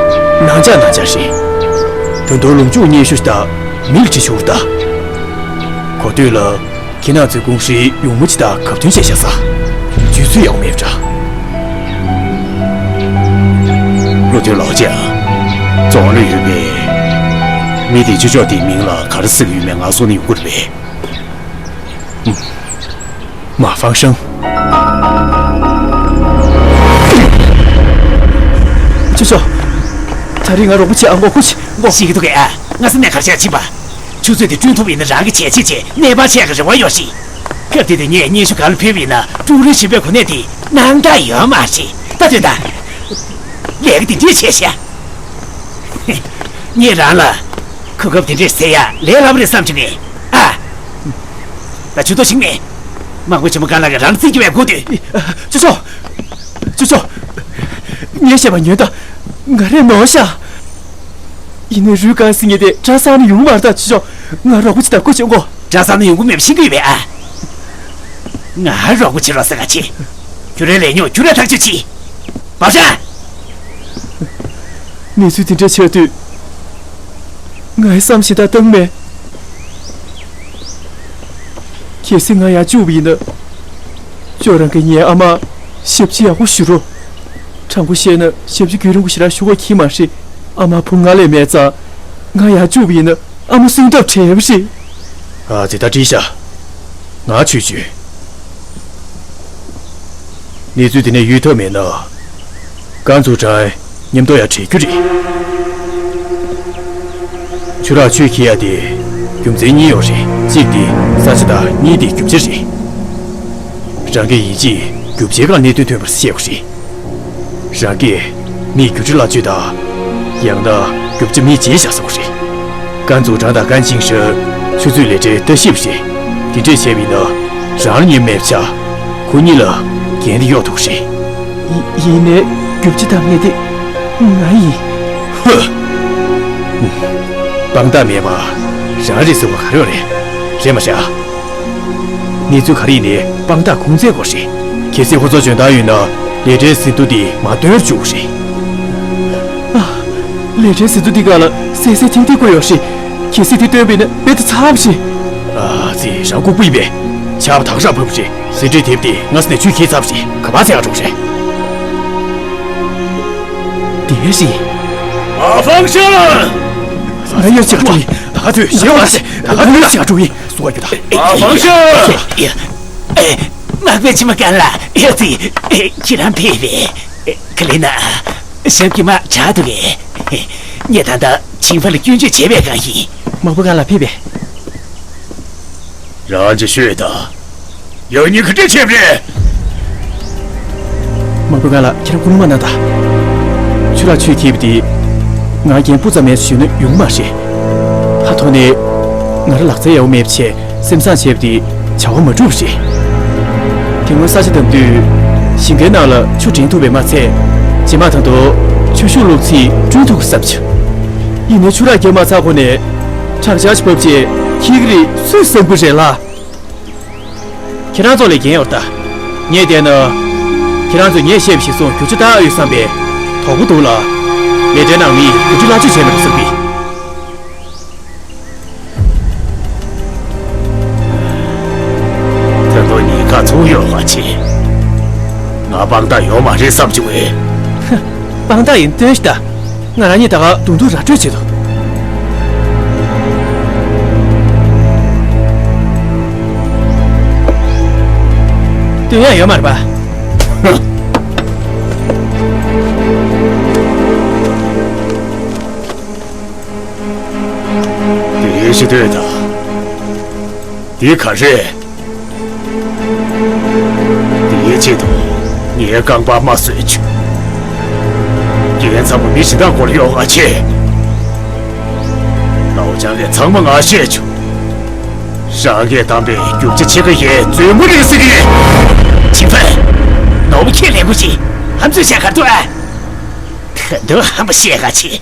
ནང་འཇགས་ནང་འཇགས་རེད། ད་དུང་ལུང་ཕྱུགས་སྙན་ཞུ་ཞིག་དང་མི་ལ་དྲི་ཞུ་ད། གོ་ཐོས་ལ། ཁྱེད་རང་ཚོའི་ཀུང་སི་ཡོང་མུ་ཅི་དང་གབ་མཐུན་བྱས་ཤག་ས། དུས་ཚོད་ཡག་མེད་པ་འདྲ། ལུ་ཐེ་ལོ་ཅ། རྫོང་ལ་ཡོད་པའི་མི་དེ་ཅོ་ཅོ་དེའི་མིང་ལ་ག་རེ་ཟེར་གྱི་ཡོད་མེད་ང་གསུང་ན་ཡོང་གི་རེད་པས། མ་ཧྥང་ཧྲང་། ཅོ་ཅོ། ད་རེས་ང་རོགས་པ་བྱེད་ཨ། མགོ་སྐོར་བྱེད་མགོ། ཤི་གི་འདུག་གས་ཨ། ང་ས་གནས་གར་ཆགས་ཕྱིན་པ། ཆུ་ཚོད་དེ་བསྐྲུན་ཐུབ་ཡིན་ན་རང་གི་བྱས་རྗེས་བྱས་གནས་སྤར་ཆེ་གི་རེ་བ་ཡོད་ཞིང་། སྐབས་དེ་དུས་ངས་སྙན་ཞུ་གང་ལ་ཕུལ་བ་ཡིན་ན་ཀྲུའུ་རིན་གཞོན་པའི་གོ་གནས་དེ་གནང་འདྲ་ཡོད་མ་རེད། ད་ཐོས་དང་། ལས་ཀ་དེ་འདྲས་བྱས་ཤག་ངས་རང་ལ་གོ་སྐབས་དེ་འདྲས་ཟེར་ཡ་ལས་སླ་པོ་རེད་བསམ་གྱི་མེད་ཨ། ད་ཇུས་གཏོགས་ཤིག་མེད། དམག་དཔོན་ཆེན་མོ་ཀ་ལ་གིས་རང་བཙན་རྒྱུ་བའི་སྒོ་དུས། ཅོ་ཅོ། ཅོ་ཅོ། ངས་བཤད་པ་ཉོན་དང་། ང་རས་ནོར་ཤག་ཡིན་ནའི་རུས་རྐང་ཟིན་ངེས་དེ་གྲྭ་ས་ནས་ཡོང་མ་རེད་ད་ཅོ་ཅོ། ང་རོགས་པ་ཅིག་དང་སྐུ་མཁྱེན་གོ། གྲྭ་ས་ནས་ཡོང་གི་མེད་པ་ཤེས་ཀྱི་ཡོད་པས་ཨ། ང་རོགས་པ་བྱེད་རོགས་ཟེར་ག་ཆེ། ཁྱོད་རའི་ལས་ཉོག་ཁྱོད་ར་ཐག་གཅོད་བྱེད། བབ་ཤ། གནས་ཚུལ་དེ་འདྲ་ཆགས་དུས། ངའི་བསམ་ཤེས་ད་བཏང་མེད། གལ་སྲིད་ང་ཡར་བཅུག་པ་ཡིན་ན། ཁྱོད་རང་གིས་ངའི་ཨ་མར་ཞབས་ཕྱི་ཡག་པོ་ཞུ་རོགས། དྲང་པོ་བཤད་ན་ཞབས་ཕྱི་རྒྱུན་རིང་པོ་ཞེ་དྲག་ཞུ་དགོས་ཀྱི་མ་རེད། ཨ་མར་བུ་ང་ལས་མེད་ཙང་། ང་ཡར་བཅུག་པ་ཡིན་ན་ཨ་མ་གསོན་ཐབས་བྲལ་བ་རེད། ཨ་ཙི། ད་འགྲིག་ཤག་ང་ཆོས་ཆོས། གནས་ཚུལ་དེ་ནས་གཡོལ་ཐབས་མེད་ན། ཀན་ཛུའུ་ཀྲང་མཉམ་དུ་ཡར་བྲོས་རྒྱུ་རེད། ཆུ་རགས་ཆུས་ཁེབས་ཡ་དེ་རྒྱུ་མཚན་གཉིས་ཡོད་རེད། གཅིག་དེ་ས་ཆ་དང་། གཉིས་དེ་རྒྱུ་ཆ་རེད། རང་གིས་ཡིད་ཆེས་རྒྱུ་ཆའི་སྒང་གནད་དོན་ཐོན་པར་བཤད་དགོས་རེད། རང་གིས་མིས་རྒྱུ་འབྲས་ལ་སྤྱོད་དང་། ཡང་ན་རྒྱུ་ཆ་མིས་བརྗེད་བཞག་ཟེར་བ་རེད། ཀན་ཛུའུ་ཀྲང་དང་ཀན་ཆིང་ཧྲན་ཆུ་མཛོད་ལས་གྲྭའི་ལྟ་ཞིབ་རེད། དེ་འདྲས་བྱས་པ་ཡིན་ན་རང་ལ་ཉེས་མེད་པ་ཆགས། ཁོ་གཉིས་ལ་འགན་དེ་གཡོག་ཐུབ་རེད། ཡིན་ནའི་རྒྱུ་ཆ་དང་ངས་དེ་ང་ཡིན། ཧུ། དཔང་རྟགས་མེད་པ་རང་རེད་ཟེར་བ་ག་རེ་ཡོད་རེད། རེད་མ་རེད་ཨ། གནས་ཚུལ་ག་རེ་ཡིན་ནའི་དཔང་རྟགས་ཁུངས་བཙན་དགོས་རེད། གལ་སྲིད་ཁོ་ཚོ་འཇོན་ཐང་ཡོད་ན་ལས་གྲྭའི་ཟིན་ཐོ་འདི་མར་སྟོན་བཅུག་རེད། ཨ། ལས་གྲྭའི་ཟིན་ཐོ་འདི་སྒང་ལ་གསལ་གསལ་ཐིང་ཐིང་བཀོད་ཡོད་རེད། གལ་སྲིད་དེ་སྟོན་པ་ཡིན་ན་རྦད་དེ་ཚར་བ་རེད། ཨ་ཙི། རང་ལྐུགས་པ་ཡིན་པས། ཆར་པ་དྭངས་ཤག་བབས་པ་རེད། ཟིན་བྲིས་དེབ་དེ་སྔ་ས་ནས་ཆུས་ཁྱེར་ཚར་བ་རེད། ག་པར་བཙལ་ཡག་འགྲོ་གི་རེད། དེ་རེད། མ་ཧྥང་ཧྲན། ང་ཡོད་ཅག་འགྲོ་ཡིན། ད་ག་དུས་ཞེ་བ་ཞེ། ད་ག་དུས་ཡོད་ཅག་འགྲོ་ཡིན། སུ་བ་ཡོད་ད། མ་ཧྥང་ཧྲན། ཨེ། དམག་དཔོན་ཆེན་མོ་ཀ་ལ། ཨེ་ཙི། ཨེ། ཁྱེད་རང་ཕེབས་པས། ཨེ། ཁ་ལེ་ན། ཞབས་ཀྱི་མ་དྲག་འདུག་གས། ངས་ད་ལྟ་ཆིང་ཧྥང་ལ་སྐྱོན་བརྗོད་བྱས་པའི་སྒང་ཡིན། དམག་དཔོན་ཀ་ལ་ཕེབས་པས། རང་ཅིག་ཤོད་དང་། ཡང་སྙིང་ག་འདྲ་བྱས་པ་རེད། དམག་དཔོན་ཀ་ལ་ཁྱེད་རང་སྐུལ་མ་གནང་དང་། ཆུ་རགས་ཆུས་འཁྱེར་བ་དེ། ང་རྒན་སྤུ་ཙམ་མེད་ཞུས་ན་ཡོང་གི་མ་རེད། ཧ་ཐོག་ནས། ང་རང་ལག་རྩལ་ཡག་པོ་མེད་པ་བྱས། སེམས་བཟང་བྱས་པ་དེ་བྱ་བ་མ་འགྲུབ་པ་རེད། དེ་སྔོན་ས་ཆ་བདམས་དུས། ཞིང་ཁའི་ནང་ལ་ཆུ་འདྲེན་ཐུབ་པས་མ་ཚད། རྗེས་མ་ད་དུང་ཆུ་ཤུགས་སློག་ཚད་བསྐྲུན་ཐུབ་ཀྱི་བསམ་བྱུང་། ཡིན་ནའི་ཆུ་རགས་བརྒྱབ་མ་ཚར་གོང་ནས། དྲག་ཆར་ཞིག་བབས་རྗེས་འཁྱེར་གྱི་རེད། སུས་བསམ་གྱི་རེད་ལ། ཁྱེད་རང་ཚོ་ལས་འགན་ཡོད་ད། ངས་བལྟས་ན། ཁྱེད་རང་ཚོས་ངས་བཤད་པ་གཞིར་བཟུང་རྒྱུ་ཆ་བཏང་ཡོད་བསམ་པས། དོགས་པ་འདུག་ལ། ལས་གྲྭའི་ནང་མི་ཡིས་རྒྱུ་འབྲས་སླར་གཅོད་བྱས་མེད་པ་བསམ་པས། ད་དུང་ཉེན་ཁ་ཚུགས་ཡོད་པ་བྱས། ང་དཔང་རྟགས་ཡོད་མ་རེད་བསམ་བྱུང་བས། དཔང་རྟགས་ཡིན་སྟོན་ཤིག་ད། ང་རང་གཉིས་ད་ག་དུང་དུ་ར་སྤྲོད་བྱེད་དོ། སྟོན་ཡ་ཡོད་མ་རེད་པ། དེའི་ཤི་དོད་དང་། འདི་ག་རེད། དེའི་ཆེད་དུ་ངའི་རྐང་པ་མ་གསོད་བྱུང་། རྒྱན་ཚང་མ་མི་གཞན་དག་སྐོར་ཡོང་བ་བྱེད། ལའོ་ཅང་ལས་ཚང་མ་ང་ཤེས་བྱུང་། རང་གིས་བདམས་པའི་རྒྱུག་ཆ་ཕྱེད་ཀ་ཡའི་མཛོད་མོ་རེད་ཟེར་གི། ཅིན་ཕན། ནོར་བུ་ཁས་ལེན་དགོས་ཤིག་ཧམ་ཚོད་བྱས་གར་འདུག་ཨ། ད་དུང་ཧམ་པ་བཤད་ག་བྱེད།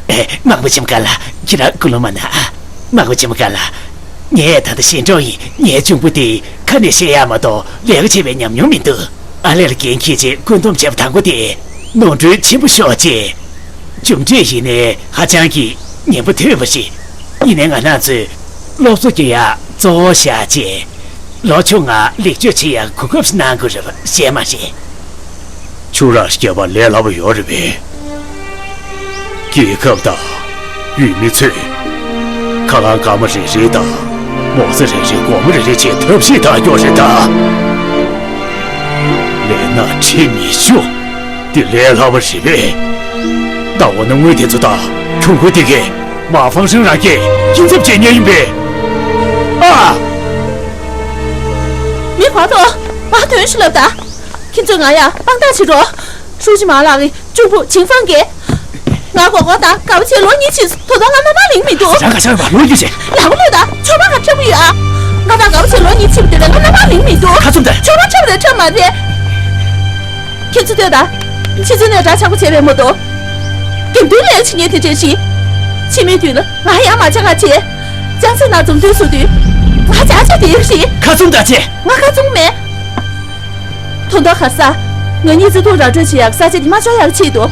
ཨེ། དམག་དཔོན་ཆེན་མོ་ཀ་ལ། ཁྱེད་རང་སྐུལ་སློང་མ་གནང་ཨ། དམག་དཔོན་ཆེན་མོ་ཀ་ལ། ངས་ད་ལྟ་གཞན་གྲོགས་ཡིན། ངའི་གཅུང་པོ་དེ་ཁ་ནས་བཤད་ཡག་མ་གཏོགས་ལས་ཀ་བྱེད་པའི་ཉམས་མྱོང་མི་འདུག་ཨ་ལས་ལ་འགན་འཁྱེར་རྗེས་བཀོད་འདོམས་བྱས་པ་དང་པོ་དེ་ནོར་འཁྲུལ་ཆེན་པོ་ཤོར་རྗེས། མཇུག་འབྲས་ཡིན་ནའི་ཧ་ཅང་གི་ཉེན་པོ་དོད་པ་ཞིག་ཡིན་ནའི་ང་རང་ཚོས་སློབ་གསོ་སྐྱོན་ཡག་གཙོ་བོ་བཞག་རྗེས། ལོ་ཆུང་ང་ལེགས་བཅོས་བྱེད་ཡག་གོ་སྐབས་ཤིག་གནང་དགོས་རེད་པ་ཤེས་མ་རེད། ཆུ་རགས་བརྒྱབ་པ་ལས་སླ་པོ་ཡོད་རེད་པས། རྒྱལ་ཁབ་དང་ཡུལ་མི་ཚོས་ཁ་རླངས་སྐར་མ་རེ་རེ་དང་མོ་ས་རེ་རེ་སྒོར་མོ་རེ་རེ་བྱས་ཐབས་ཤེས་གཏང་རྒྱུ་རེད་ད། ལས་ན་ཁྲི་མི་ཤོ། འདི་ལས་སླ་པོ་རེད་པས། ད་འོ་ན་དངུལ་དེ་ཚོ་དང་གྱོང་གུན་དེ་གས་མ་ཧྥང་ཧྲེང་རང་གིས་སྐྱིན་ཚབ་བྱེད་ཉེན་ཡིན་པས། ཨ། མི་བར་དོ། ང་དོན་ཞིག་ལབ་ད། ཁྱེད་ཚོས་ང་ཡ་དཔང་རྟགས་བྱེད་རོགས། ཧྲུའུ་ཅི་མ་ལགས་ཀྱི་གཅུང་པོ་ཆིང་ཧྥང་གིས། ང་མགོ་སྐོར་དང་དགའ་པོ་བྱས་ལོ་གཉིས་ཕྱིན་སོང་། ད་དུང་ང་རྣམ་པར་ལེན་མི་འདུག་རང་ག་ཤར་བ་ལོ་རྒྱུས་བྱས། ལག་པ་ལོས་དང་ཆོག་པ་ག་འཁྲབ་ཀྱི་ཡོད་ཨ། ང་དང་དགའ་པོ་བྱས་ལོ་གཉིས་ཕྱིན་པ་དེ་ལས་ང་རྣམ་པར་ལེན་མི་འདུག་ཁ་བཙུམ་དང་། ཆོག་པ་འཁྲབ་རེད་འཁྲབ་མ་རེད། ཁྱེད་ཚོ་ལྟོས་དང་། ཕྱི་ཚུལ་ནས་འདྲ་ཆགས་པོ་བྱས་པའི་མོ་ཏོ། དགེ་འདུན་ལས་བྱེད་མཁན་དེ་འདྲ་ཞིག་ཕྱི་མའི་དུས་ལ་ང་ཡང་མ་ཆགས་ང་བྱས། ལྕང་སེང་ནང་འཛོམས་འདུས་སུ་དུས། ང་ཅག་ཅག་དེ་ཡོད་ཞིག་ཁ་བཙུམ་དང་བྱས། ང་ཁ་བཙུམ་མེད། དོན་དག་ག་ས། ང་གཉིས་བརྩི་མཐོང་ར་སྤྲོད་བྱེད་ཡག་ས་ཆ་དེ་མ་ཤོར་ཡག་ཆེད་དུ།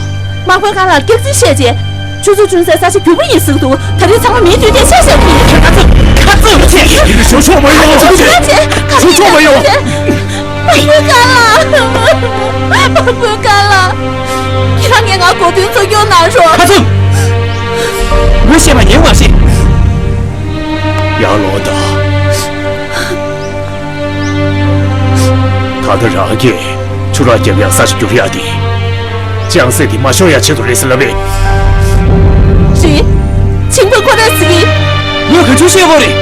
དམག་དཔོན་ཀ་ལ་སྐྱག་རྫུན་བཤད་རྗེས། ཆུ་ཚོད་བཅུ་གསུམ་ས་ཆ་རྒྱུ་མ་ཡིན་ཟེར་འདུག་ད་རེས་ཚང་མ་མིའི་དུས་དེ་ཆད་བཞག་གི། ཁྱོད་ཁ་ཚུམ་ཁ་ཚུམ་བྱེད། ཞུ་ཆོག་མ་ཡོང་། ཁ་ཚུམ་བྱེད། ཁ་ཚུམ་བྱེད། དམག་དཔོན་ཀ་ལ། དམག་དཔོན་ཀ་ལ། ཁྱེད་རང་ངས་ང་གོ་དོན་ཚོ་སྐྱོར་གནང་རོགས། ཁ་ཚུམ། ངས་བཤད་པ་ཉན་མ་ཤེས། ཡར་ལོངས་དང་། ད་ལྟ་རང་གིས་ཆུ་རགས་རྒྱབ་ཡག་ས་ཆ་བསྒྱུར་ཡག་དེ། ལྕང་སེང་དེ་མ་ཤོར་ཡག་ཆེད་དུ་རེད་ཟེར་ལབ་པས། རེད། ཆིང་ཧྥང་ཁོ་རང་ཟེར་གི། ངས་ག་ཚོད་བཤད་དགོས་རེད།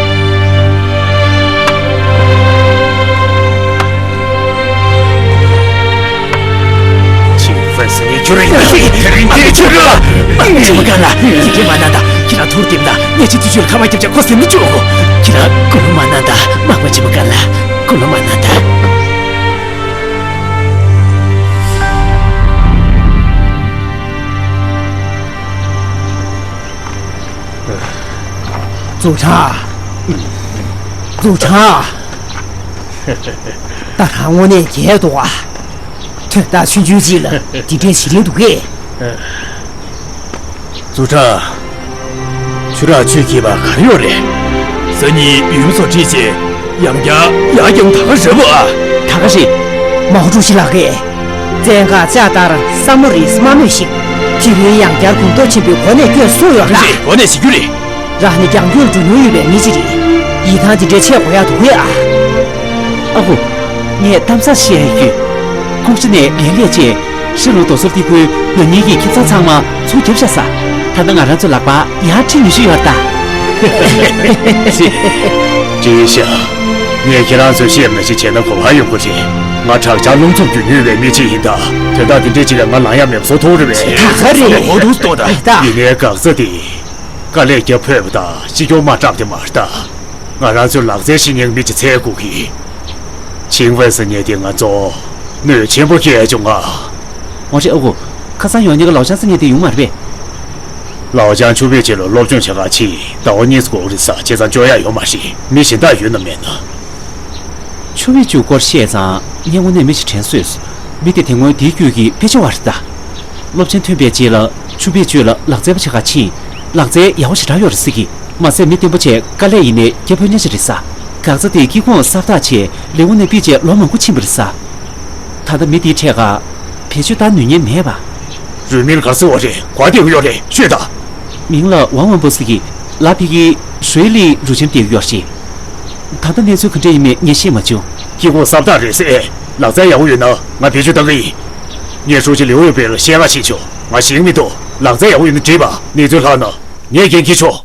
ཆིང་ཧྥང་ཟེར་ནས་ཁྱོད་རང་ཡང་དེ་རིང་དེ་ཁྱོད་རང་། དམག་དཔོན་ཆེན་མོ་ཀ་ལ། ཡི་གེ་མ་གནང་དང་། ཁྱེད་རང་ཐུགས་བདེན་དང་། ངས་ཅི་ཐུབ་ཐུབ་ལ་ཁ་པར་རྒྱབ་བྱས་ཁོ་ཟིན་ནས་བཅུག་གོ། ཁྱེད་རང་སྐུལ་སློང་མ་གནང་དང་། དམག་དཔོན་ཆེན་མོ་ཀ་ལ། སྐུལ་སློང་མ་གནང་དང་། ཙུའུ་ཁྲང་། ཙུའུ་ཁྲང་། ད་རང་དངོས་གནས་རྒྱལ་འདུག་ཨ། དོན་དག་ཆུང་ཆུང་ཅིག་ལ་འདི་འདྲའི་བྱེད་ལས་འདུག་གས། ཙུའུ་ཁྲང་། ཆུ་རགས་ཆུས་འཁྱེར་བ་ག་རེ་ཡོད་རེད། སང་ཉིན་ཡུལ་མི་ཚོ་ཁྲིད་བྱས་ཡང་བསྐྱར་ཡར་བརྐྱངས་ད་ག་རེད་པ་ཨ། ད་ག་རེད། མའོ་ཀྲུའུ་ཞི་ལགས་ཀྱིས། བཙན་བཀའ་བཅག་ལྟར་ས་མོ་རིས་མ་རྨོས་ཤིག་དེ་རིང་ཡང་བསྐྱར་གུང་ཐོག་ཆེན་པོའི་གོ་གནས་བསྐྱོན་གསུངས་ཡོད་ད། རེད། གོ་གནས་ཞིག་རྒྱུ་རེད། རང་ནི་རྒྱང་སྐྱོད་འགྲོ་མྱོང་ཡོད་པའི་མི་ཅིག་རེད། ཡིད་ཐང་དེ་འདྲའི་ཆེ་དགོས་ཡག་འདུག་གས་ཨ། ཨ་ཁུ། ངས་གཏམ་གསར་བཤད་ཡོད། ཀོང་ཞི་ནས་ལས་སླེབས་རྗེས། ཧྲི་ལོ་རྡོ་སོལ་སྟེགས་བུའི་ན་ནིང་གི་ཁེ་བཟང་ཚང་མ་ཚུར་བརྒྱབ་བཞག་ས། ད་ལྟ་ང་རང་ཚོ་ལག་པར་ཡར་ཁྲི་ཉི་ཤུ་ཡོད་ད། ཅི། ཅི་ཤག་ངས་ཁྱེད་རང་ཚོས་བཤད་པ་ནང་བཞིན་བྱས་ན་གོ་བ་ཡོང་གི་རེད། ང་དྲག་ཆར་རླུང་འཚུབ་རྒྱུ་ཉུལ་བའི་མི་གཅིག་ཡིན་ད། དོན་དག་དེ་འདྲའི་ཅིག་ལ་ང་ལངས་ཡ་མེད་པ་བཟོ་ཐུབ་རེད་པས། ད་ག་རེད། འོ་འདུག་སྟོན་ད། ཡིན་ནའི་འགག་རྩ་དེ། དཀའ་ལས་རྒྱབ་ཕོད་པ་དང་སྤྱི་སྐྱོང་མ་སྐྲག་དེ་མ་རེད་ད། ང་རང་ཚོའི་ལག་རྩལ་ཤེས་མཁན་མི་གཅིག་འཚོལ་དགོས་ཀྱི། ཆིང་ཝེ་ཟེར་མཁན་དེ་ང་ཚོ་གནོད་ཆེན་པོ་སྐྱེལ་བྱུང་ང་། ཨོ་རེད། ཨ་ཁུ། ཁ་སང་ཡོང་ཉེ་ག་ལའོ་ཅང་ཟེར་མཁན་དེ་ཡོང་མ་རེད་པས། ལའོ་ཅང་ཆུ་བེད་ཅུས་ལ་སློབ་སྦྱོང་བྱེད་ག་ཕྱིན། ཟླ་བ་གཉིས་འགོར་རེད་ཟེར། བྱས་ཙང་བཅོ་ཡ་ཡོད་མ་རེད། མི་གཞན་དག་ཡོད་ན་མེད་ན། ཆུ་བེད་ཅུས་སྐོར་བཤད་ཙང་ངས་དངོས་གནས་མི་ཞིག་དྲན་སོས་སོང་། མི་དེ་དེ་སྔོན་དེའི་རྒྱུད་ཀྱི་ཕལ་ཆེ་བ་རེད་ད། སློབ་ཆེན་ཐོན་པའི་རྗེས་ལ་ཆུ་བེད་ཅུས་ལ་ལག་རྩལ་པ་བྱེད་ག་ཕྱིན། ལག་རྩལ་ཡག་པོ་ཞེ་དྲག་ཡོད་རེད་ཟེར་གི། མ་ཟད་མི་བརྟན་པོ་བྱས་དཀའ་ལས་ཡིན་ནའི་རྒྱབ་ཕོད་མཁན་ཞིག་རེད་ཟེར། འགག་རྩ་དེ་དཀྱིལ་ཁུངས་གསར་བརྟག་བྱས་ལས་ཁུངས་ནས་ཕུད་བྱས་ལོ་མང་པོ་ཕྱིན་པ་རེད་ཟེར། ད་ལྟ་མི་དེའི་གྲས་ཀ་བེད་སྤྱོད་བཏང་ནུས་ཉེན་མེད་པ། རུས་མིང་ག་ཟེར་བ་རེད། ག་བསྡད་ཡོད་རེད། ཤོད་དང་། མིང་ལ་ཝང་ཝན་པོ་ཟེར་གི། ལ་ཕི་གི་ཧྲུའེ་ལི་རུ་ཆེན་བསྡད་ཡོད་རེད། ད་ལྟ་གནས་ཚུལ་ག་འདྲ་ཡིན་མིན་ངས་ཤེས་མ་བྱུང་། དཀྱིལ་ཁུངས་གསར་བརྟག་རེད་ཟེར། ལག་རྩལ་ཡག་པོ་ཡོད་ན་ང་བེད་སྤྱོད་བཏང་གི་ཡིན། ངས་ཧྲུའུ་ཅི་ལིའུ་ཡོ་པེ་ལ་བཤད་ག་ཕྱིན་བྱུང་། ང་ཞིག་མི་འདུག་ལག་རྩལ་ཡག་པོ་ཡོད་ན་འགྲིག་པ། གནས་ཚུལ་ལྷག་ན་ངས་འགན་འཁྱེར་ཆོག